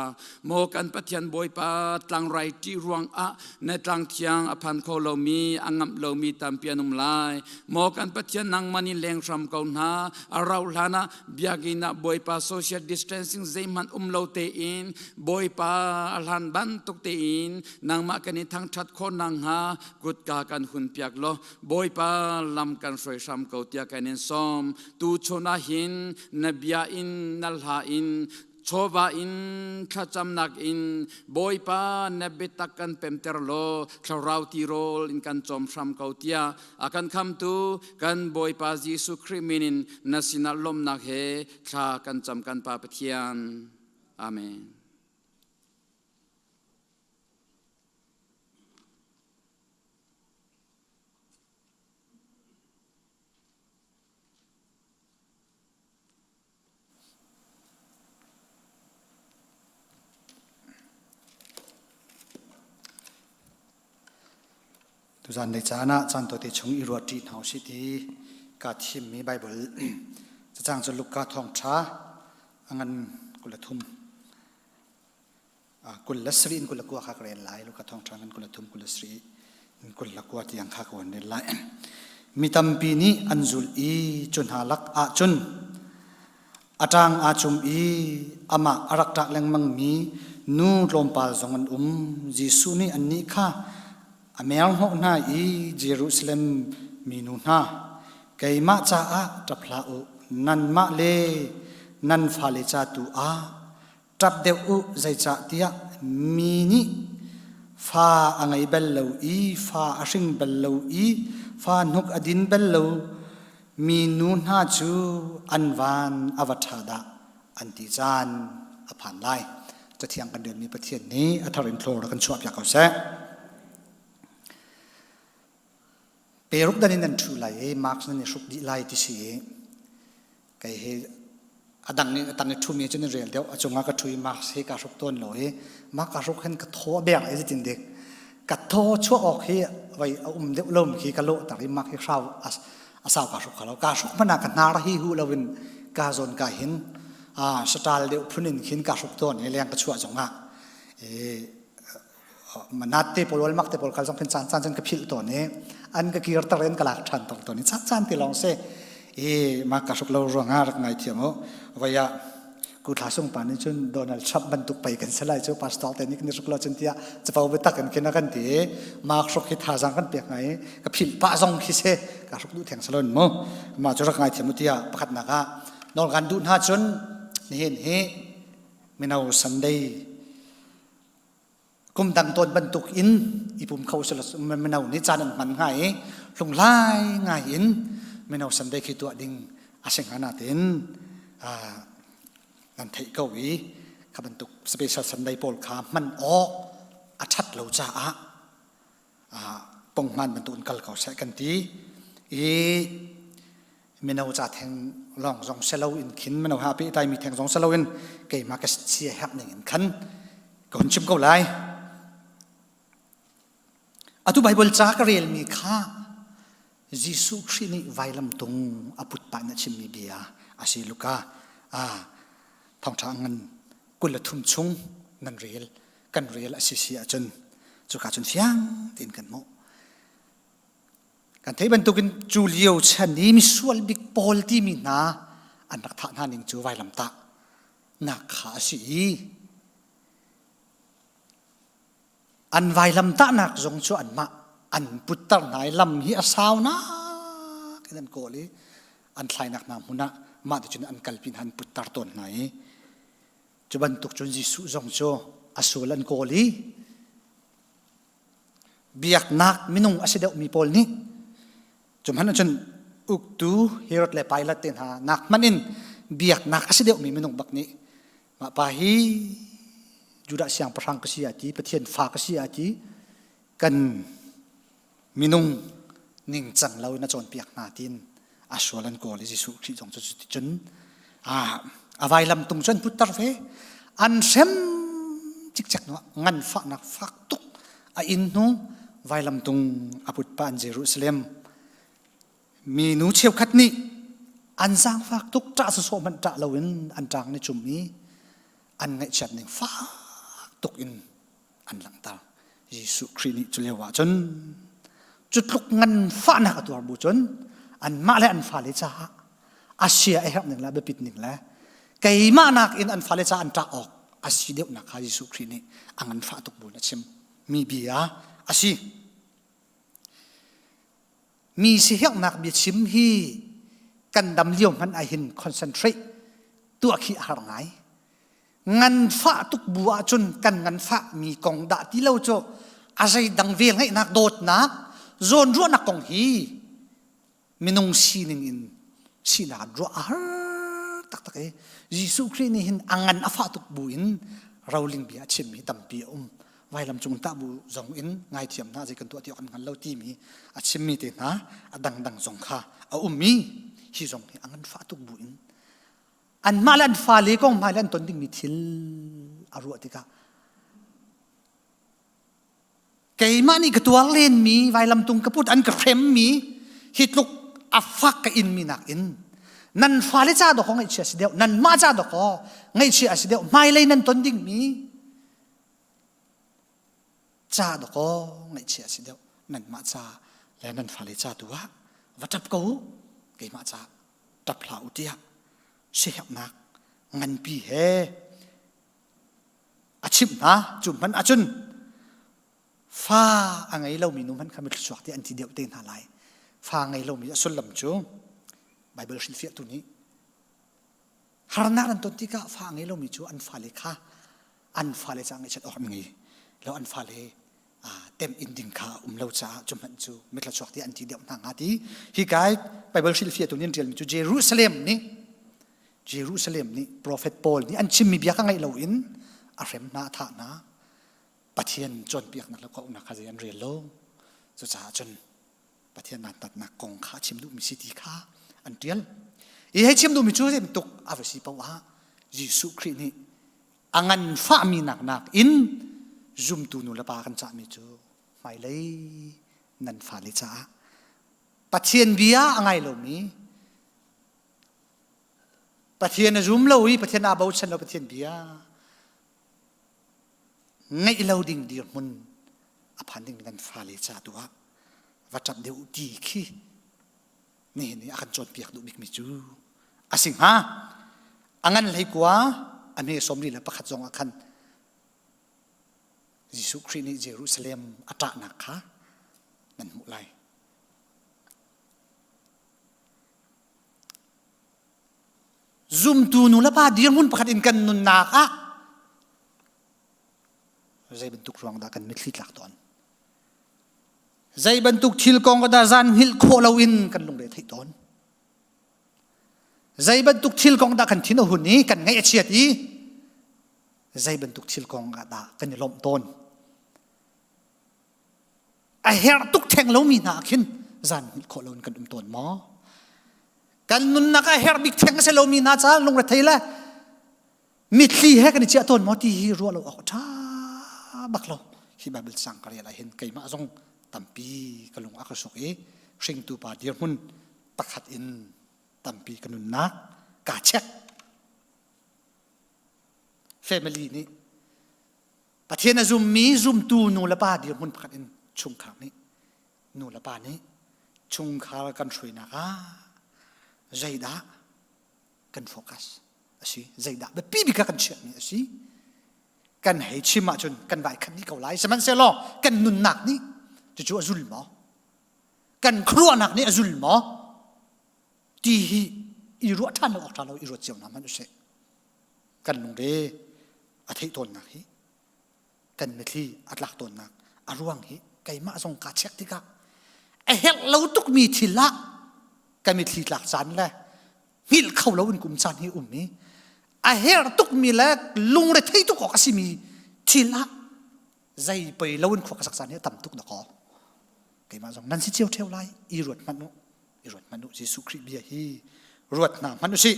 Maw kan Pathian Bawipa tlangrai ṭih ruangah na tlang thiang a phan kho lomi a ngamh lomi tampi an um lai. Maw kan Pathian nangmah nih leng hram ko hna. A rauh hlan ah biakinn ah Bawipa social distancing zeihmanh um lo tein Bawipa a hlan bantuk tein nangmah kan i thangṭhat khawh nakhnga kutka kan hun piak law Bawipa lam kan hruai hram ko tiah kan in sawm. Tu chun ah hin na bia in na hla in chawva in thlacamnak in Bawipa na biatak kan pemter law thlarau tirawl in kan cawm hram ko tiah a kan khamtu kan Bawipa Jesuh Khrih min in na sinah lawmhnak he thla kan cam kan Pa Pathian. Amen. Tuzan lei caan ah caan tawite chung i ruah ṭi hna usih ti kaa thimmi Baibal cacang cu Luka thawngṭha a ngan 23 27 in 29 kha ka rel lai. Luka thawngṭha ngan 23 27 in 29 tiang kha ka von rel lai. Mi tampi nih an zulh i cu hna lak ah cun a ṭang aa cum i amah a rak ṭah lengmangmi nu tlawmpal zong an um. Jesuh nih annih kha a merhnawh hna i Jerusalem minu hna, keimah caah ṭap hlah u, nanmah le nan fale ca tu ah Ṭap deuh u, zeicahtiah mi nih fa a ngei bal lo i fa a hring bal lo i fa hnuk a din bal lo mi nu hna cu an van a va ṭha dah an ti caan a phan lai. Cathiang kan relmi Pathian nih a thar in thlawr a kan chuahpiak ko seh. Peruk dan in nan ṭhu lai i mask nan i hruk dih lai ti si i kei hi a dang i a tang i ṭhumi cun in rel deuh a cungah ka ṭhu i mask hi kaa hruk tawn lo i mask kaa hruk hin ka thaw a bek i zeitin dik ka thaw chuah awk hi vai a um deuh lo khi ka lawhter i mask hi hrau a sau kaa hruk kho lo kaa hruk hmanh ah ka hnar hi hu lo in ka zawn ka hin a saṭal deuh phun in khin kaa hruk tawn i leng ka chuah zongah i nat te pawl mak te pawl kal zong khin caan caan cun ka philh tawn i an ka kir tar in ka lak ṭhan tawn tawn i caan caan ti lawng si i mah ka hruk lo ruangah rak ngai thiam u voi ah ku thla sung pa nih cun Donald Trump bantuk pei kan si lai cu pastor te nih kan i hruk lo cun tiah capo biatak in khin a kan ti i mak hruk hi thazaang kan pek ngai ka philh pah zong khi si ka hruk duh theng salon mu mah cu rak ngai thiam u tiah pakhatnak ah nawl kan duh hna cun nihin hi mino Sunday Kum dang tawn bantuk in i pum kho mino nih caan an hman hnga i hlunghlai ngai in mino Sunday khi tuah ding a si hnga natein nan theih ko i kha bantuk special Sunday pawl kha hman awk a ṭhat lo caah ponghman bantuk in kal ko seh kan ti i mino ca theng lawng zong selo in khin mino ha pehtlai mi theng zong selo in keimah ka sia herh ning in khan ka hun chim ko lai atu bible ca ka rel mi kha Jesuh Khrih nih vailam tung a put pah in a chimmi bia a si Luka a thawngṭha ngan 23 chung nan rel kan rel a si si ahcun cuka cun fiang tein kan hmuh. Kan theih bantukin cu lio chan i misual bik pawl timi hna an rak thah hna ning cu vailamtah nak kha a si i an vailamtahnak zong cu anmah an putter hna i lam hi a sau nak in an kawl i an thlainak hna hmun ah mah ti cun an kalpi hna an putter tawn hna i Cu bantuk cun Jesuh zong cu a sual an kawl i biaknak minung a si deuhmi pawl nih cu hmanh ahcun uktu Herod le Pilat te hna nak hmanh in biaknak a si deuhmi minung bak nih mah pa hi Judah siangpahrang ka si a ti Pathian fa ka si a ti kan minung ningcang lo in a cawnpiak hna tiin a sual an kawl i Jesuh Khrih zong cu cuticun a vailam tung cu an putter ve an hrem cikcek hnu nganfahnak fak tuk a inn hnu vailam tung a put pa an Jerusalem minu cheukhat nih an zaangfak tuk ṭah sawsawh hmanh ṭah loin an ṭang ni cum i an ngaihchiat ning fak tuk in an langhter. Jesuh Khrih nih cu lio ah cun cu tluk nganfahnak a tuar bu cun anmah le an fale caah a sia a herh ning le a biapit ning le keimah nakin an fale caah an ṭah awk a si deuhnak kha Jesuh Khrih nih a nganfah tuk bu in a chim mi bia a si. Mi siherhnak biachim hi kan dam lio hmanh ah hin concentrate tuah khi a har ngai. Nganfah tuk bu ahcun kan nganfah mi kong dah ti lo cu a zeidang vel ngeihnak dawtnak zawnruahnak kong hi minung sining in sinak ruah a har taktak i Jesuh Khrih nih hin a ngan a fah tuk bu in roling bia a chimmi tampi a um. Vailam cung tah bu zong in ngaithiam hna zei kan tuah ti awk an hngal lo timi a chimmi te hna a dangdang zong kha a ummi hi zong hi a ngan fah tuk bu in anmah le an fale kong hmai le an ton dingmi thil a ruah tikah keimah nih ka tuar lenmi vailamtung ka put an ka hremmi hi tluk a fak ka inmi nakin nan fale ca dawkaw ngaihchia si deuh nanmah ca dawkaw ngaihchia a si deuh hmailei nan ton dingmi ca dawkaw ngaihchia a si deuh nanmah ca le nan fale ca tu ah va ṭap ko u keimah ca ṭap hlah u tiah siherhnak nganpi he a chimh hna. Cu hmanh ahcun fa a ngei lomi nu hmanh kha mithluachuak tiah an ti deuh te hna lai. Fa ngei lomi a sullam cu Baibal hrilhfiahtu nih harnak an ton tikah fa a ngei lomi cu an fale kha an fale ca ngaihchiat awk an ngei lo an fale tem in ding kha um lo caah cu hmanh cu mithlachuak tiah an ti deuh hna hnga ti hi kai Bible hrilhfiahtu nih an ṭialmi cu Jerusalem nih Jerusalem nih profet Paul nih an chimmi bia kha ngaih loin a hrem hna a thah hna Pathian cawnpiaknak le kawhnak kha zei an rel lo cucaah cun. Pathian dantatnak kong kha a chim duhmi si ti kha an ṭial. I hei chim duhmi cu zei bantuk a va si paoh ah Jesuh Khrih nih a nganfahmi nak nakin zumtu nu le pa kan cahmi cu hmailei nan fale caah Pathian bia a ngai lomi Pathian a zum lo i Pathian aa bochan lo Pathian bia ngeih lo ding dirhmun a phan ding nan fale ca tu ah va ṭap deuh ti khi nihin i a kan cawnpiak duh bikmi cu a si hnga. A ngan hlei kua a hme 41 zong ah khan Jesuh Khrih nih Jerusalem a ṭahnak kha nan hmuh lai. Zumtu nu le pa dirhmun pakhat in kan nunnak ah zei bantuk ruang dah kan mitthli tlak tawn? Zei bantuk thil kong dah zan hngilh khawh loin kan lungre theih tawn? Zei bantuk thil kong dah kan thin a hun i kan ngaih a chiat i zei bantuk thil kong ah dah kan i lawmh tawn? A herh tuk theng lomi hna khin zan hngilh khawh loin kan um tawn maw? Kan nunnak a herh bik theng a si lomi hna caah lungrethei le mitthli he kan i chiah tawn maw ti hi ruah lo awk a ṭha bak lo. Hi Bible sang ka rel ah hin keimah zong tampi ka lung a ka suk i hringtu pa dirhmun pakhat in tampi ka nunnak kaa check. Family nih Pathian a zummi zumtu nu le pa dirhmun pakhat in chungkhar nih nu le pa nih chungkhar kan hruainak ah zeidah kan focus a si zeidah biapi bik ah kan chiahmi a si kan hei chim ahcun kan vai khat dih ko lai sihmanhsehlaw kan nunnak nih cucu a zul maw kan khuaruahnak nih a zul maw ti hi i ruah ṭhan lo awk ṭha lo i ruat cio hna hmanh usih kan lungre a theih tawnnak hi kan mitthli a tlak tawnnak a ruang hi keimah zong kaa check tikah a herh lo tukmi thil ah ka mitthli tlak caan le hngilh kho lo in kum caan hi um i a herh tukmi le lungre thei tuk awk a simi thil ah zei pei lo in khua ka sak caan hi a tam tuk dakaw keimah zong nan si cio ṭheo lai i ruat hmanh u i ruat hmanh u Jesuh Khrih bia hi ruat hna hmanh u sih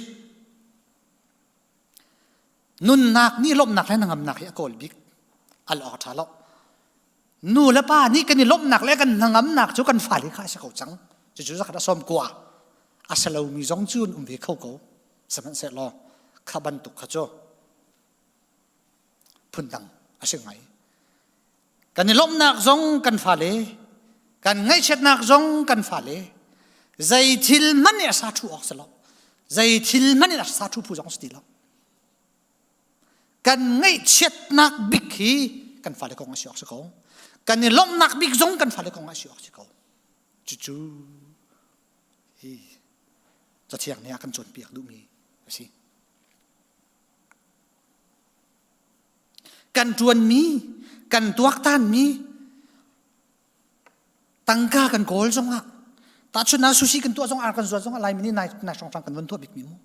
Nunnak nih lawmhnak le hnangamnak hi a kawl bik. Al awk a ṭha lo. Nu le pa nih kan i lawmhnak le kan hnangamnak cu kan fale kha a si ko cang. Cucu zakhat a sawm kua. A si lomi zong cu an um ve kho ko. Sihmanhsehlaw kha bantuk kha cu phundang a si ngai. Kan i lawmhnak zong kan fale, kan ngaihchiatnak zong kan fale, zei thil hmanh nih a sa ṭhu awk si lo. Zei thil hmanh in a sa ṭhu phu zong si ti lo. Kan ngaihchiatnak bik hi kan fale kong a si awk si ko. Kan i lawmhnak bik zong kan fale kong a si awk si ko. Cucu hi cathiang nih a kan cawnpiak duhmi a si. Kan ṭuanmi, kan tuaktanmi, tangka kan kawl zongah, tahchunhnak sushi kan tuah zongah, ar kan zuat zongah Laimi nih nai nai hrawnghrang kan von tuah bikmi mu.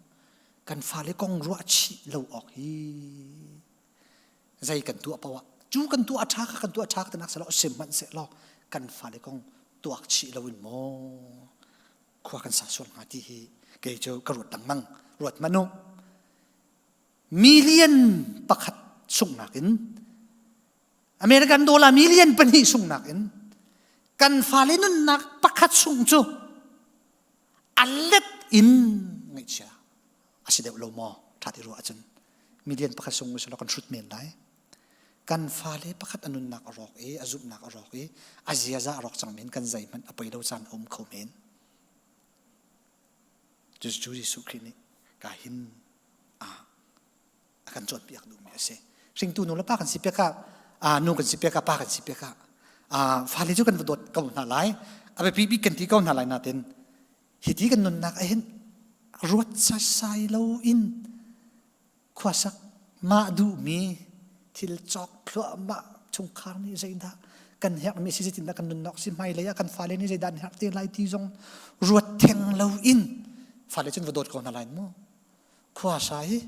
Kan fale kong ruah chih lo awk hi zei kan tuah paoh ah cu kan tuah a ṭha kha kan tuah ṭha ka tinak selaw sihmanhsehlaw kan fale kong tuak chih loin maw khua kan sa sual hnga ti hi kei cu ka ruat lengmang ruat hmanh u Million pakhat sunghnak in American dollar million pahnih sunghnak in kan fale nunnak pakhat sung cu a let in ngaihchia a si deuh lo maw ṭha ti ruah ahcun million pakhat sung usih kan hrut men lai kan fale pakhat a nunnak a rawk i a zumhnak a rawk i a ziaza a rawk cang men kan zeihmanh a poi lo caan a um kho men Cucu Jesuh Khrih nih ka hin a kan cawnpiak duhmi a si. Hringtu nu le pa kan si piak ah nu kan si piak ah pa kan si piak ah fale cu kan va dawt ko hna lai a biapi bik kan ti ko hna lai natin hiti kan nunnak ah hin ruat sasai lo in khuasak mah duhmi thil cawk thluahmah chungkhar nih zeidah kan herhmi si zeitindah kan nunnak si hmailei ah kan fale nih zeidah an herh te lai ti zong ruat theng lo in fale cun va dawt ko hna lai mu khua sa hi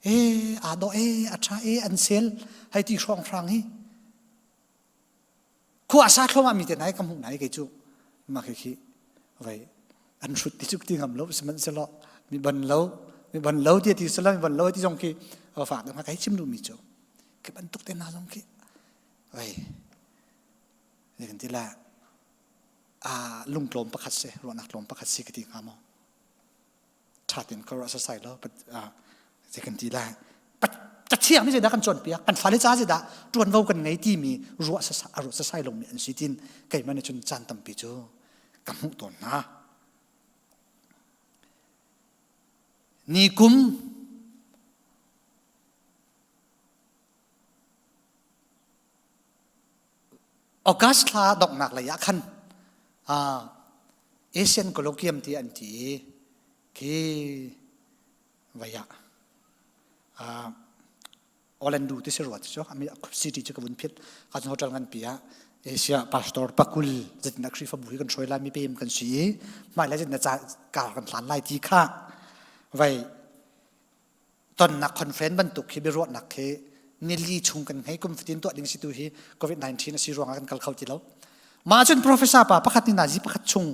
e aa dawh e a tha e an sel hei ti hrawng hrang hi khua sa thluahmah mi te hna hi ka hmuh hna hi kei cu. Mah khi khi vai an hrut ti cuk ti ngam lo sihmanhsehlaw mi ban lo mi ban lo ti ti sala mi ban lo ti zong khi a fak deuh kai chim duhmi cu khi bantuk te hna zong khi vai ni kan ti la a lungtlawm pakhat si ruahnak tlawm pakhat si ka ti hnga maw ṭha tein ka ruah sasai lo zei kan ti lai cathiang nih zeidah kan cawnpiak kan fale ca zeidah ṭuanvo kan ngei timi ruah sasai a ruah sasai lomi an si tin keimah nih cun caan tampi cu ka hmuh tawn hna ni kum August thla donghnak lei ah khan Asian Colloquium ti an ti i khi vai ah Orlando ti si rua ti cu city cu ka vun phit ka hotel nganpi ah Asia pastor pakul zeitin dah Khrihfabu hi kan hruai lai mi pem kan si i hmailei zeitin dah kar kan hlan lai ti kha vai tonnak conference bantuk hi biaruahnak khi nili chung kan ngei kum fatin tuah ding si tu hi covid-19 a si ruangah kan kal kho ti lo mah cun professor pa pakhat nih nazi pakhat chung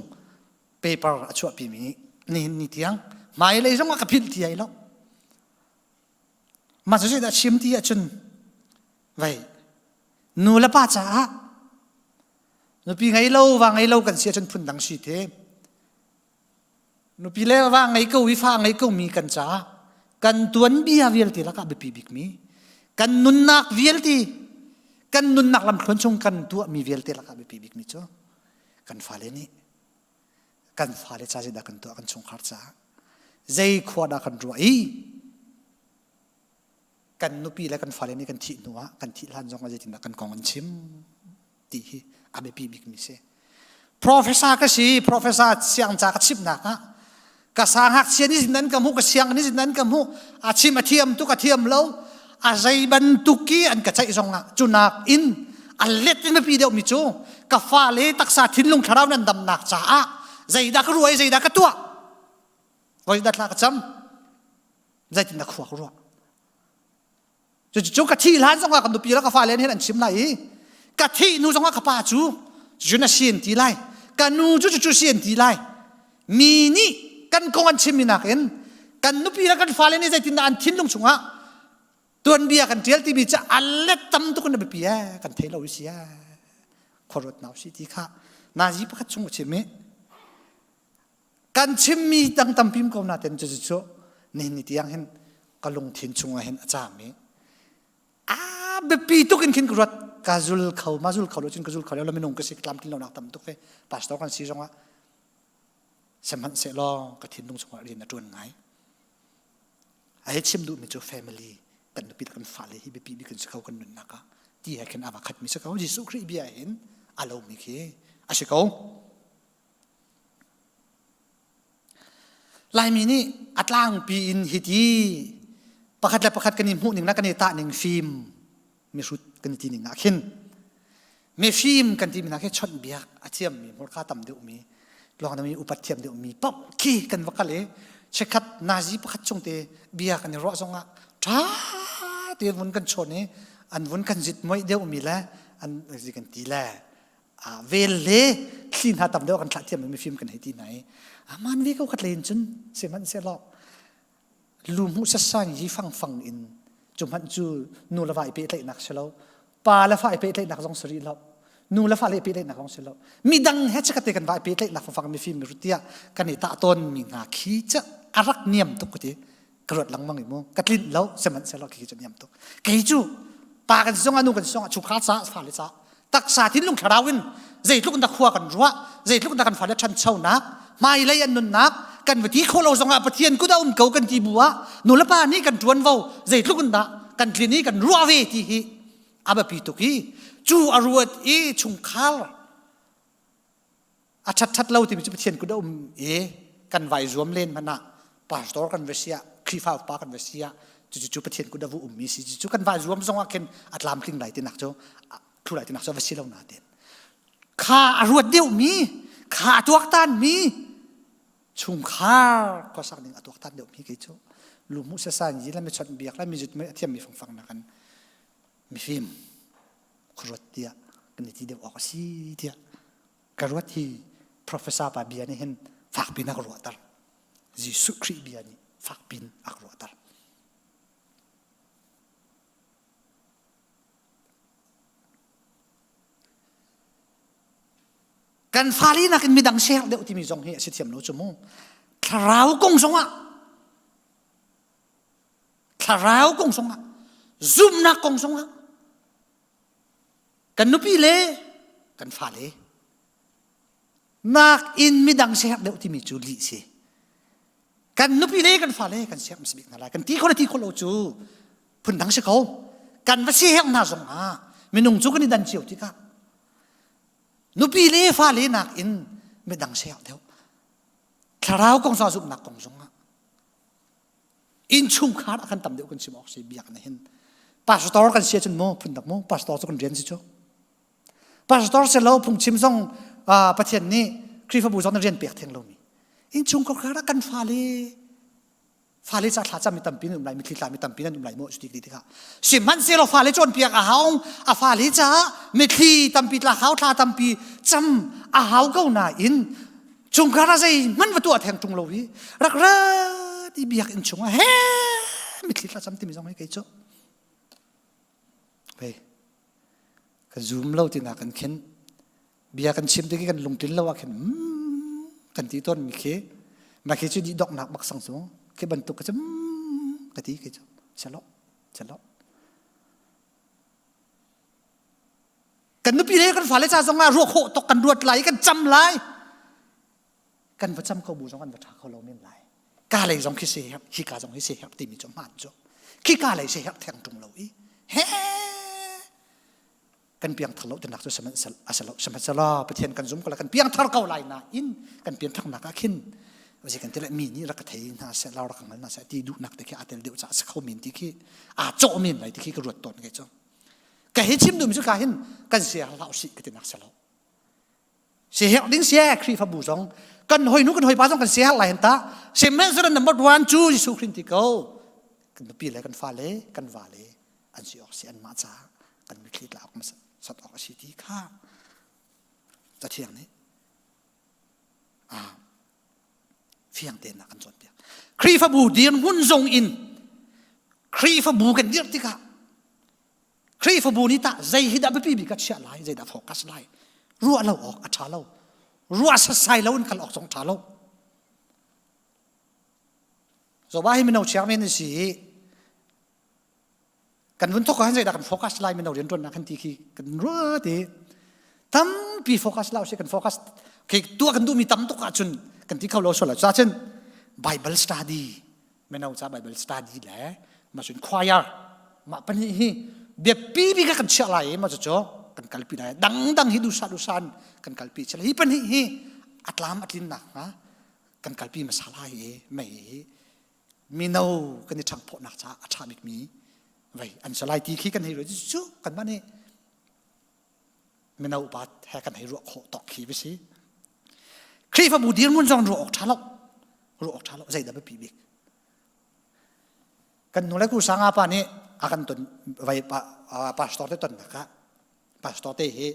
paper a chuahpi mi nihin ni tiang hmailei zong ah ka philh ti ai lo mah cu zeidah chim ti ahcun vei nu le pa caah nupi ngei lo va ngei lo kan si ahcun phun dang si te Nupi le va ngei ko i fa ngei ko mi kan caah kan tuanbia vialte lakah biapi bikmi kan nunnak vialte kan nunnak lamthluan chung kan tuahmi vialte lakah biapi bikmi cu kan fale nih kan fale ca zeidah kan tuah kan chungkhar caah zei khua dah kan ruah i kan nupi le kan fale nih kan thih hnu ah kan thih hlan zong ah zeitindah kan kong an chim ti hi a biapi bikmi si. Professor ka si, professor siang ca ka chimnak ah ka sa ngakchia nih nan ka hmuh ka siang nih nan ka hmuh a chim a thiam tuk a thiam lo a zei bantuk ki an ka ceih zong ah cunak in a let in biapi deuh mi cu ka fale taksa thinlung thlarau nan damnak caah zeidah ka ruai zeidah ka tuah voi dah thla ka cam zeitin dah khua ka ruah Cucu ka thih hlan zongah ka nupi le ka fale nih an chim lai i ka thih hnu zongah ka pa cu cun a si an ti lai ka nu cu cucu si an ti lai mi nih kan kong an chimmi nakin kan nupi le kan fale nih zeitindah an thinlung chungah tuanbia kan ṭial timi cu a let tam tuk in a biapi ee kan thei lo i si ee khuaruat nau si ti kha nazi pakhat chung a chim i Kan chimmi dang tampi ko nain cucu nihin ni tiang hin ka lungthin chungah hin a caam i a biapi tuk in khin ka ruat ka zul kho ma zul kho lo cun ka zul kho lo minung ka si tlamtlin lonak tam tuk ve pastor kan si zongah sihmanhsehlaw ka thinlung chungah rian a ṭuan ngai a he chim duhmi cu family kan nupi le kan fale hi biapi bik kan si kho kan nunnak ah ti he khin a va khatmi si ko Jesuh Khrih bia hin a lomi khi a si ko Laimi nih a tlangpi in hiti pakhat le pakhat kan i hmuh ning le kan i tah ning fim mihrut kan i ti ning ah khin mifim kan timi hna khi chawnhbiak a thiammi hmurka tam deuhmi luangdami upat thiam deuhmi paoh khi kan va kal i chikkhat nazi pakhat chung te bia kan i ruah zongah ṭha tein vun kan chawn i an vun kan zit muaih deuhmi le an kan ti le vel le thli hna tam deuh kan thlah thiam mi film kan hei ti hna i aman ve ko khat len cun sihmanhsehlaw lu hmuh sasang yi fang fang in cu hmanh cu nu le va i pehtlaihnak si lo pa le fa i pehtlaihnak zong si rih lo nu le fa le pehtlaihnak zong si lo midang he chikate kan va i pehtlaihnak fangfang mi film mi rutia kan i tah tawn mi hna khi ca a rak niam tuk ka ti ka ruat lengmang i mu ka tlinh lo sihmanhsehlaw khi cu niam tuk kei cu pa kan si zongah nu kan si zongah chungkhar ca fale ca taksa thinlung thlarau in zeitluk in dah khua kan ruah zeitluk in dah kan fale ṭhanchonak hmailei an nunnak kan va ti kho lo zongah Pathian kut a um ko kan ti bu ah nulepa nih kan ṭuanvo zeitluk in dah kan tlin i kan ruah ve ti hi a biapi tuk i cu a ruat i chungkhar a ṭhat ṭhat lo timi cu Pathian kut a um i kan vai zuam len hmanh ah pastor kan va si ah Khrihfa upa kan va si ah cucu cu Pathian kut a vu ummi si cucu kan vai zuam zong ah khin a tlamtling lai tinak cu thu lai tinak cu va si lo na tin kha a ruat deuhmi kha a tuaktan mi chungkhar khuasak ning a tuaktan deuhmi kei cu luhmuh sasan yi le mi chawnh biak le mi zut a thiammi fangfang na kan mifim khuaruat tiah kan i ti deuh awk a si tiah ka ruat hi. Professor pa bia nih hin fakpi in a ka ruahter. Jesuh Khrih bia nih fakpi in a ka ruahter. Kan fale nakin midang share deuh timi zong hi a si thiam lo cu mu. Thlarau kong zongah thlarau kong zongah zumhnak kong zongah kan nupi le kan fale nakin midang siherh deuh timi cu lih si. Kan nupi le kan fale kan siherh hmasa bik hna lai. Kan ti kho le ti kho lo cu phundang si ko. Kan va siherh hna zong ah minung cu kan i dan cio tikah nupi le fale nakin midang siherh deuh. Thlarau kong zong zumhnak kong zong ah innchungkhar ah kan tam deuh kan chim awk si biak na hin pastor kan si ahcun mu phundang mu pastor cu kan rian si cu Pastor si lo phungchim zong Pathian nih Khrihfabu zong na rian pek theng lomi. Innchungkhar ah kan fale fale ca thla cam mi tampi nan um lai mitthli tla mi tampi nan um lai mu cuti ti tikah sihmanhsehlaw fale cawnpiak a hau a fale caah mitthli tampi tla hau thla tampi cam a hau ko nain chungkhar ah zei hmanh va tuah theng ṭung lo i rak ra ti biakinn chungah he mitthli tla cam timi zong hi kei cu Hei, ka zum lo tinak kan khin. Bia kan chim tik i kan lungtlin lo ah khin mm, kan ti tawn mi khi ma khi cu dih donghnak bak sang cu khi bantuk ka cu mm, ka ti khi cu chalo chalo kan nupi le kan fale ca zong ah ruah khawh tok kan ruat lai kan cam lai kan va cam ko bu zong kan va ṭha kho lo men lai ka lei zong khi si herh hi ka zong hi si herh timi cu hmaan cu khi ka lei si herh theng ṭung lo i he kan piangthar lo tinak cu sihmanhsehlaw Pathian kan zum ko lai kan piangthar ko lai nain kan piangtharnak ah khin zei kan ti le mi nih rak ka thei hna seh lau rak ka hngal hna seh ti duhnak te khi aa tel deuh caah si kho men ti khi aa cawh men lai ti khi ka ruat tawn kei cu ka hi chim duhmi cu ka hin kan sia hlah usih ka ti nak si lo Siherh ding sia Khrihfabu zong kan hoi nu kan hoi pa zong kan siherh lai hen ta. Sihmanhsehlaw number one cu Jesuh Khrih ti ko. Kan nupi le kan fale kan vale an si awk si anmah caah kan mitthli tla awk sat awk a si ti kha Cathiang nih ah fiang tein a kan cawnpiak. Khrihfabu dirhmun zong in Khrihfabu kan dirh tikah Khrihfabu nih tah zei hi dah biapi bik ah chiah lai, zeidah focus lai? Ruah lo awk a ṭha lo. Ruah sasai lo in kal awk zong ṭha lo. Zoba hi mino chairman an si i kan vun thok ah zeidah kan focus lai mino rianṭuannak kan ti khi kan ruat i tampi focus lau si kan focus khi tuah kan duhmi tam tuk ahcun kan ti kho lo sual ah cun Bible study mino ca Bible study le mah cun choir mah pahnih hi biapi bik ah kan chiah lai i mah cucu kan kalpi lai dangdang hi dusa dusan kan kalpi chiah hi pahnih hi a tlam a tlin nak hnga kan kalpi hmasa lai i mei hi mino kan i ṭhangphawhnak caah a ṭha bikmi vei an si lai ti khi kan hei ruah cu kanmah nih mino upa he kan hei ruah khawh tawk khi va si Khrihfabu dirhmun zong ruah awk ṭha lo ruah awk ṭha lo zeidah biapi bik kan nu le ku sanga pa nih a kan ton vai pa pastor te tonnak ah pastor te hi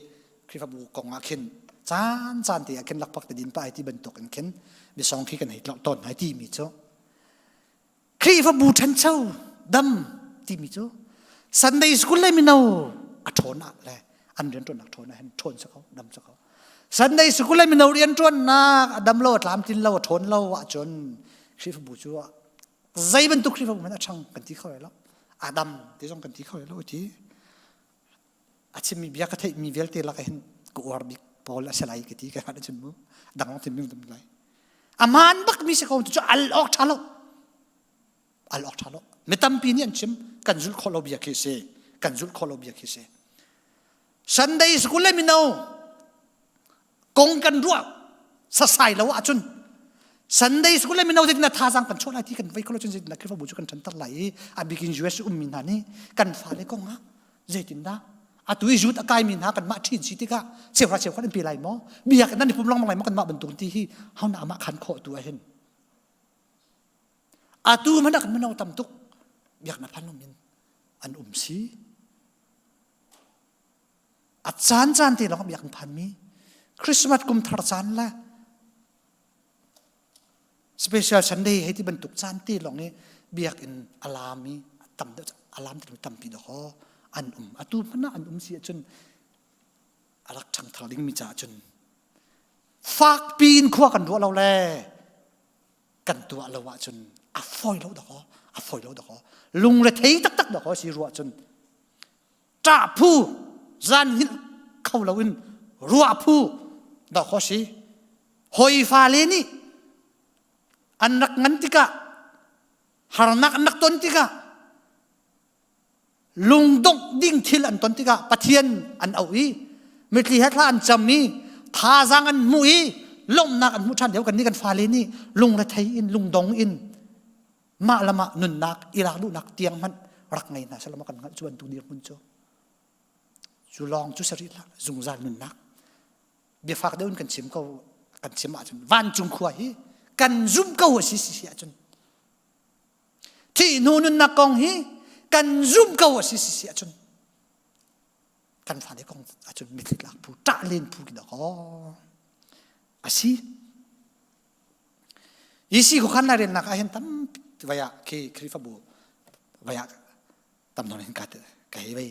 Khrihfabu kong ah khin caan caan te ah khin lakphak te din pa ai ti bantuk in khin misong khi kan hei tlauh tawn ai ti mi cu Khrihfabu ṭhancho dam timi cu Sunday school le mino a ṭhawn ah le an rianṭuannak ṭhawn ah hin ṭhawn si ko dam si ko Sunday school le mino rianṭuannak a dam lo a tlamtlin lo a ṭhawn lo ahcun Khrihfabu cu zei bantuk Khrihfabu hmanh a ṭhang kan ti kho lai lo a dam ti zong kan ti kho lai lo ti a chimmi bia ka theihmi vialte lak hin ka uar bik pawl a si lai ka ti ka hngalh cun mu dang thin ding dum lai aman bak mi si ko cu al awk tha lo al awk tha lo mi tampi nih an chim kan zulh khawh lo bia khi si kan zulh khawh lo bia khi si Sunday school le mino kong kan ruah sasai lo ahcun Sunday school le mino zeitin thazaang kan chuah lai ti kan vei kholo cun zeitin Khrihfabu cu kan ṭhanter lai i a bikin US ummi hna nih kan fale kong ah zeitindah atu i youth a kaimi hna kanmah ṭhin si tikah cheuhra cheukhat an pe lai maw biak nan i pum lengmang lai maw kanmah bantuk ti hi hau na amah khan khawh tu ah hin atu hmanh ah kan mino tam tuk biaknak phan lomin an um si A caan caan te lawng biak an phanmi Christmas kum thar caan le Special Sunday hei ti bantuk caan te lawng i biakinn alarm i tam deuh alarm ti tampi dawh an um. Atu hmanh ah an um si ahcun a rak ṭhangthar dingmi caah cun fakpi in khua kan ruah lo le kan tuah lo ahcun a fawi lo dakaw a fawi lo dakaw lungrethei taktak dakaw si ruah cun ṭah phu zan hngilh kho loin ruah phu dakaw si hawi fale nih an rak ngan tikah harnak an rak ton tikah lungdongh ding thil an ton tikah Pathian an auh i mitthli he thla an cam i thazaang an hmuh i lawmhnak an hmuh ṭhan lio kan nih kan fale nih lungrethei in lungdong in mah le mah nunnak i lak duhnak tiang hmanh rak ngei hna selaw kan hngalh cu bantuk dirhmun cu cu lawng cu sarih hlah zungzal nunnak biafak deuh in kan chim ko kan chim ahcun vancung khua hi kan zumh ko a si si ahcun Thih hnu nunnak kong hi kan zumh ko a si si si ahcun kan fale kong ahcun mitthli tlak phu ṭah len phu ki dakaw a si. Isi khuakhan lairelnak ah hin tampi vai ah khi Khrihfabu vai ah tam nawn hin ka ka hei vai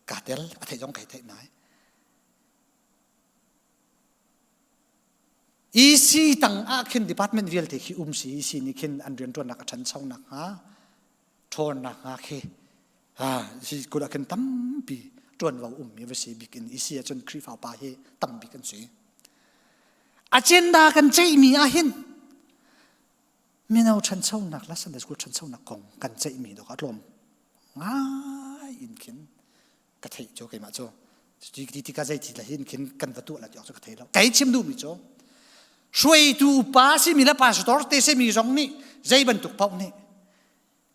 ka tel a theih zong kai theih nai. EC tang ah khin department vialte khi um si EC nih khin an rianṭuannak a ṭhancho nakhnga ṭhawn nakhnga khi si kut ah khin tampi ṭuanvo ummi va si bik in EC ahcun Khrihfa pa hi tambik an si. Agenda kan ceihmi ah hin mino ṭhanchonak le Sunday school ṭhanchonak kong kan ceihmi dawk a tlawm ngai in khin ka theih cu keimah cu ti tikah zei ti hin khin kan va tuah la ti awk cu ka thei lo kei chim duhmi cu hruaitu upa simi le pastor te simi zong nih zei bantuk paoh nih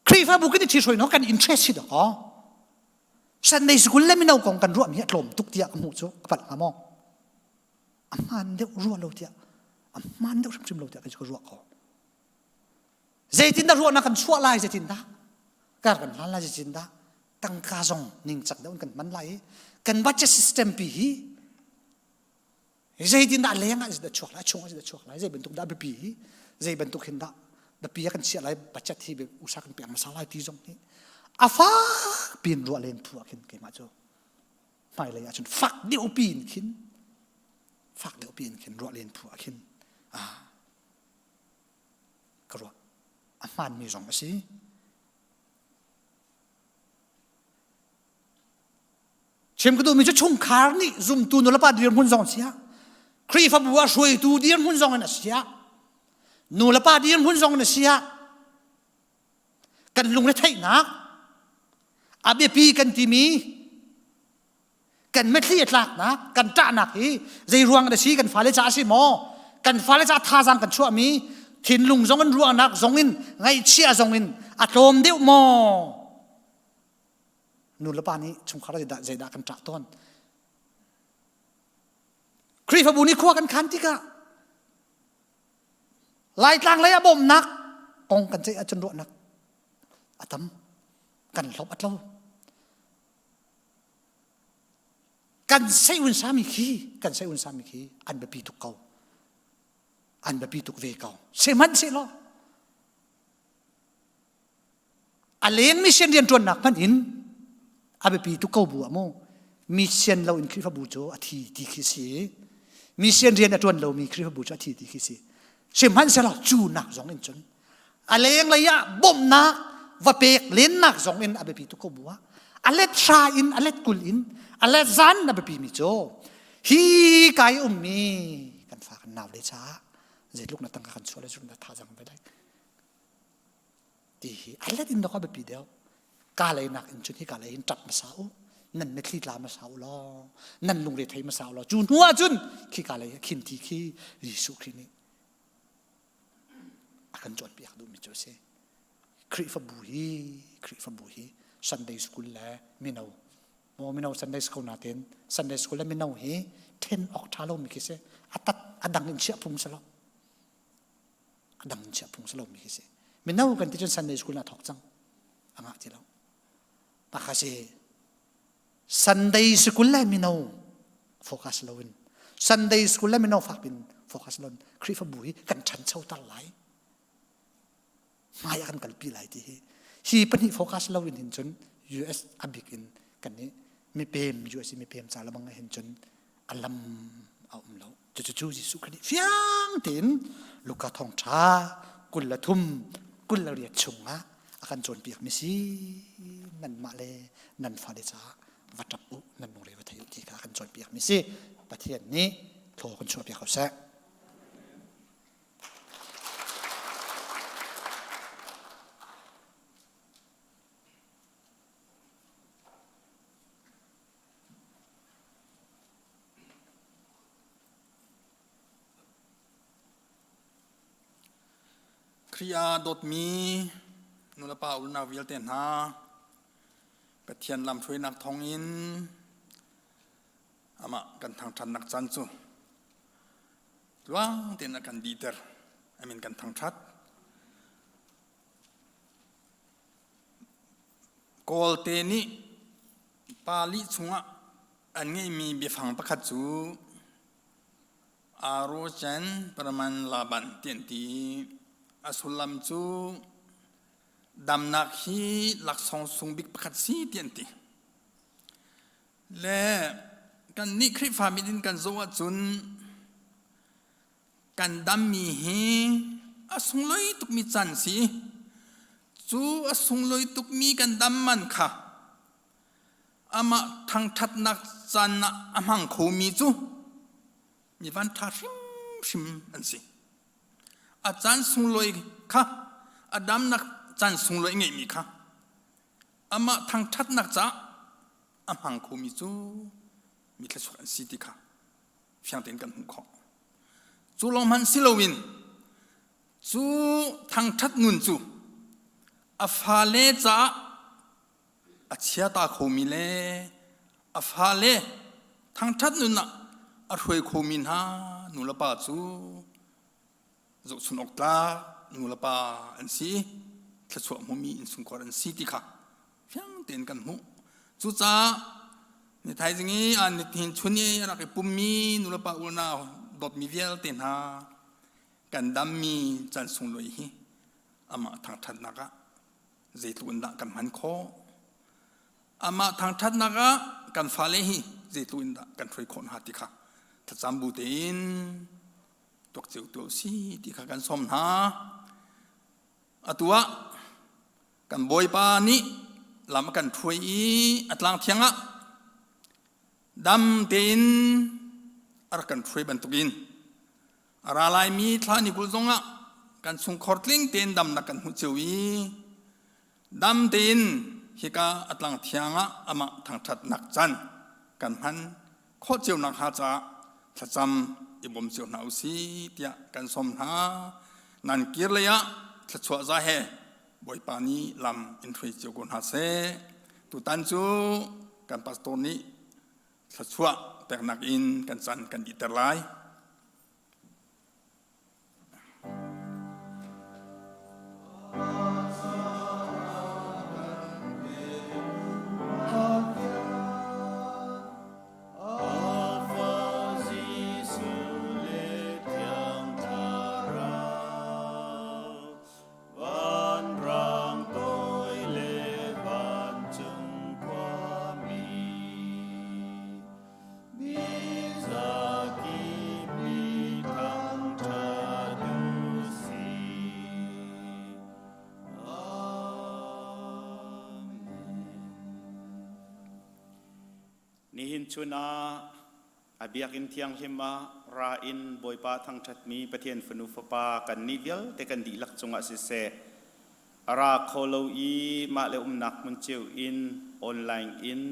Khrihfabu kan i ṭhihruai no kan interest si dawkaw Sunday school le mino kong kan ruahmi a tlawm tuk tiah ka hmuh cu ka palh hnga maw a hmaan deuh ruah lo tiah a hmaan deuh hrimhrim lo tiah kei cu ka ruah ko zeitindah ruahnak kan chuah lai zeitindah kar kan hlan lai zeitindah tangka zong ningcang deuh in kan hman lai i kan budget system pi hi zeitindah leng ah zeidah chuak lai chung ah zeidah chuak lai zei bantuk dah biapi hi zei bantuk hin dah biapi ah kan chiah lai budget hi usa kan pek hmasa lai ti zong hi a fak piin ruah len phu ah khin keimah cu hmailei ah cun fak deuh piin khin fak deuh piin khin ruah len phu ah khin ah ka ruah a hmaanmi zong a si Chim ka duhmi cu chungkhar nih zumtu nulepa dirhmun zong siah Khrihfabu ah hruaitu dirhmun zong in a siah nulepa dirhmun zong in a siah kan lungretheihnak a biapi kan timi kan mitthli a tlaknak kan ṭahnak hi zei ruang dah si kan fale ca a si maw kan fale ca thazaang kan chuahmi thinlung zong in ruahnak zong in ngaihchia zong in a tlawm deuh maw nu le pa nih chungkhar zeidah zeidah kan ṭah tawn Khrihfabu nih khua kan khan tikah Laitlang lei ah bawmhnak kong kan ceih ahcun ruahnak a tam kan hlawp a tlo Kan seiun sami khi kan seiun sami khi an biapi tuk ko. An biapi tuk ve ko. Sihmanhsehlaw a leng mission rianṭuannak hmanh in a biapi tuk ko bu ah mu mission lo in Khrihfabu cu a thi ti khi si. Mission rian a ṭuan lomi Khrihfabu cu a thi ti khi si. Sihmanhsehlaw cu nak zong in cun a lenglei ah bawmhnak va pek lennak zong in a biapi tuk ko bu ah a let hra in a let kul in a let zan a biapi mi cu hi kai ummi kan fa kan nau le caah zeitluk na tangka kan chuah le zeitluk na thazang ve lai ti hi a let in dok a biapi deuh ka lei nak in cun hi ka lei in ṭap hmasa u nan mitthli tla hmasa u law nan lungre thei hmasa u law cu hnu ah cun khi ka lei khin ti khi Jesuh Khrih nih a kan cawnpiak duhmi cu a si. Khrihfabu hi Khrihfabu hi Sunday school le mino maw mino Sunday school natin Sunday school le mino hi then awk tha lomi khi si a tat a dang in chiah phung si lo a dang in chiah phung si lomi khi si mino kan ti cun Sunday school na thawk cang a ngah ti lo pakha si Sunday school le mino focus loin Sunday school le mino fak pin focus loin Khrihfabu hi kan ṭhancho tar lai. Hmai ah kan kalpi lai ti hi. Hi pahnih focus lo in hin cun US a bik in kan nih mipem US i mipem ca lamang ah hin cun a lam a um lo. Cucu Jesuh Khrih nih fiang tein Luka thawngṭha 23 28 chungah a kan cawnpiak mi si nanmah le nan fale caah va ṭap u nan lungre va thei u ti kha a kan cawnpiak mi si Pathian nih thaw kan chuahpiak ko seh. Khrih ah dawtmi nulepa unau vialte hna, Pathian lamhruainak thawngin amah kan thangṭhatnak caan cu tluang tein a kan dihter. Amin kan thangṭhat. Kawlte nih Pali chungah an ngeihmi biafang pakhat cu Arochan Praman Laban ti an ti. A sullam cu damnak hi laksawng sung bik pakhat si ti an ti. Le kan nih Khrihfa mit in kan zoh ahcun kan dammi hi a sunglawi tukmi caan si. Cu a sunglawi tukmi kan dam man kha amah thangṭhatnak caan ah a hmang khomi cu mi vanṭha hrimhrim an si. A caan sunglawi kha a damnak caan sunglawi ngeihmi kha amah thangṭhatnak caah a hmang khomi cu mi thluachuak an si ti kha fiang tein kan hmuh khawh. Cu lawng hmanh si loin cu thangṭhat nun cu a fale caah a chiata khomi le a fale thangṭhat nun ah a hruai khomi hna nulepa cu zohchun awk tlak nulepa an si thluachuah hmumi innchungkhar an si ti kha fiang tein kan hmuh. Cucaah ni thaizing i an nihin chun i a rak i pummi nulepa unau dawtmi vialte hna kan dammi caan sunglawi hi amah thangṭhatnak ah zeitluk in dah kan hman khawh? Amah thangṭhatnak ah kan fale hi zeitluk in dah kan hruai khawh hna ti kha thlacam bu tein tuak cio tuah si ti kha kan sawm hna. Atu ah kan Bawipa nih lam a kan hruai i a tlang thiang ah dam tein a rak kan hruai bantukin a ra laimi thla ni 20 zongah kan chungkhor tling tein damnak kan hmuh cio i dam tein hika a tlang thiang ah amah thangṭhatnak can kan hman khawh cio nak hnga caah thlacam i bawm cio hna usih tiah kan sawm hna. Nan kir lei ah thluachuah za he Bawipa nih lam in hruai cio ko hna seh. Tutan cu kan pastor nih thluachuah peknak in kan caan kan dihter lai. Vanrang toi le vancung khuami mi zakip nih thangṭhat u sih. Amen. Nihin chun ah a biakinn thianghlim ah ra in Bawipa thangṭhatmi Pathian fanu fapa kannih vialte kan dihlak cungah siseh, a ra kho lo i mah le umnak hmun cio in online in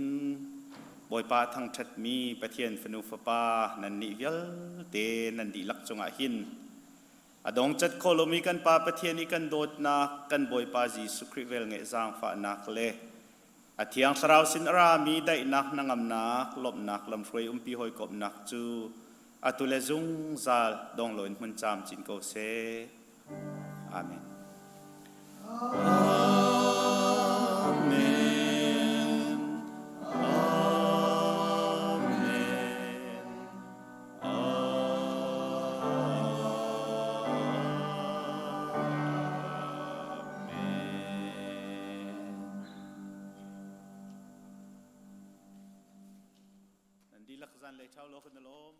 Bawipa thangṭhatmi Pathian fanu fapa nannih vialte nan dihlak cungah hin a dongcat kho lomi kan Pa Pathian i kan dawtnak, kan Bawipa Jesuh Khrih velngeih zaangfahnak le A Thiang Thlarau sin a rami daihnak, hnangamnak, lawmhnak, lamhruai umpi hawikomhnak cu atu le zungzal dong loin hmun camcin ko seh. Amen. Amen. Amen. Amen. Zan lei ṭhau lo kan i lawm.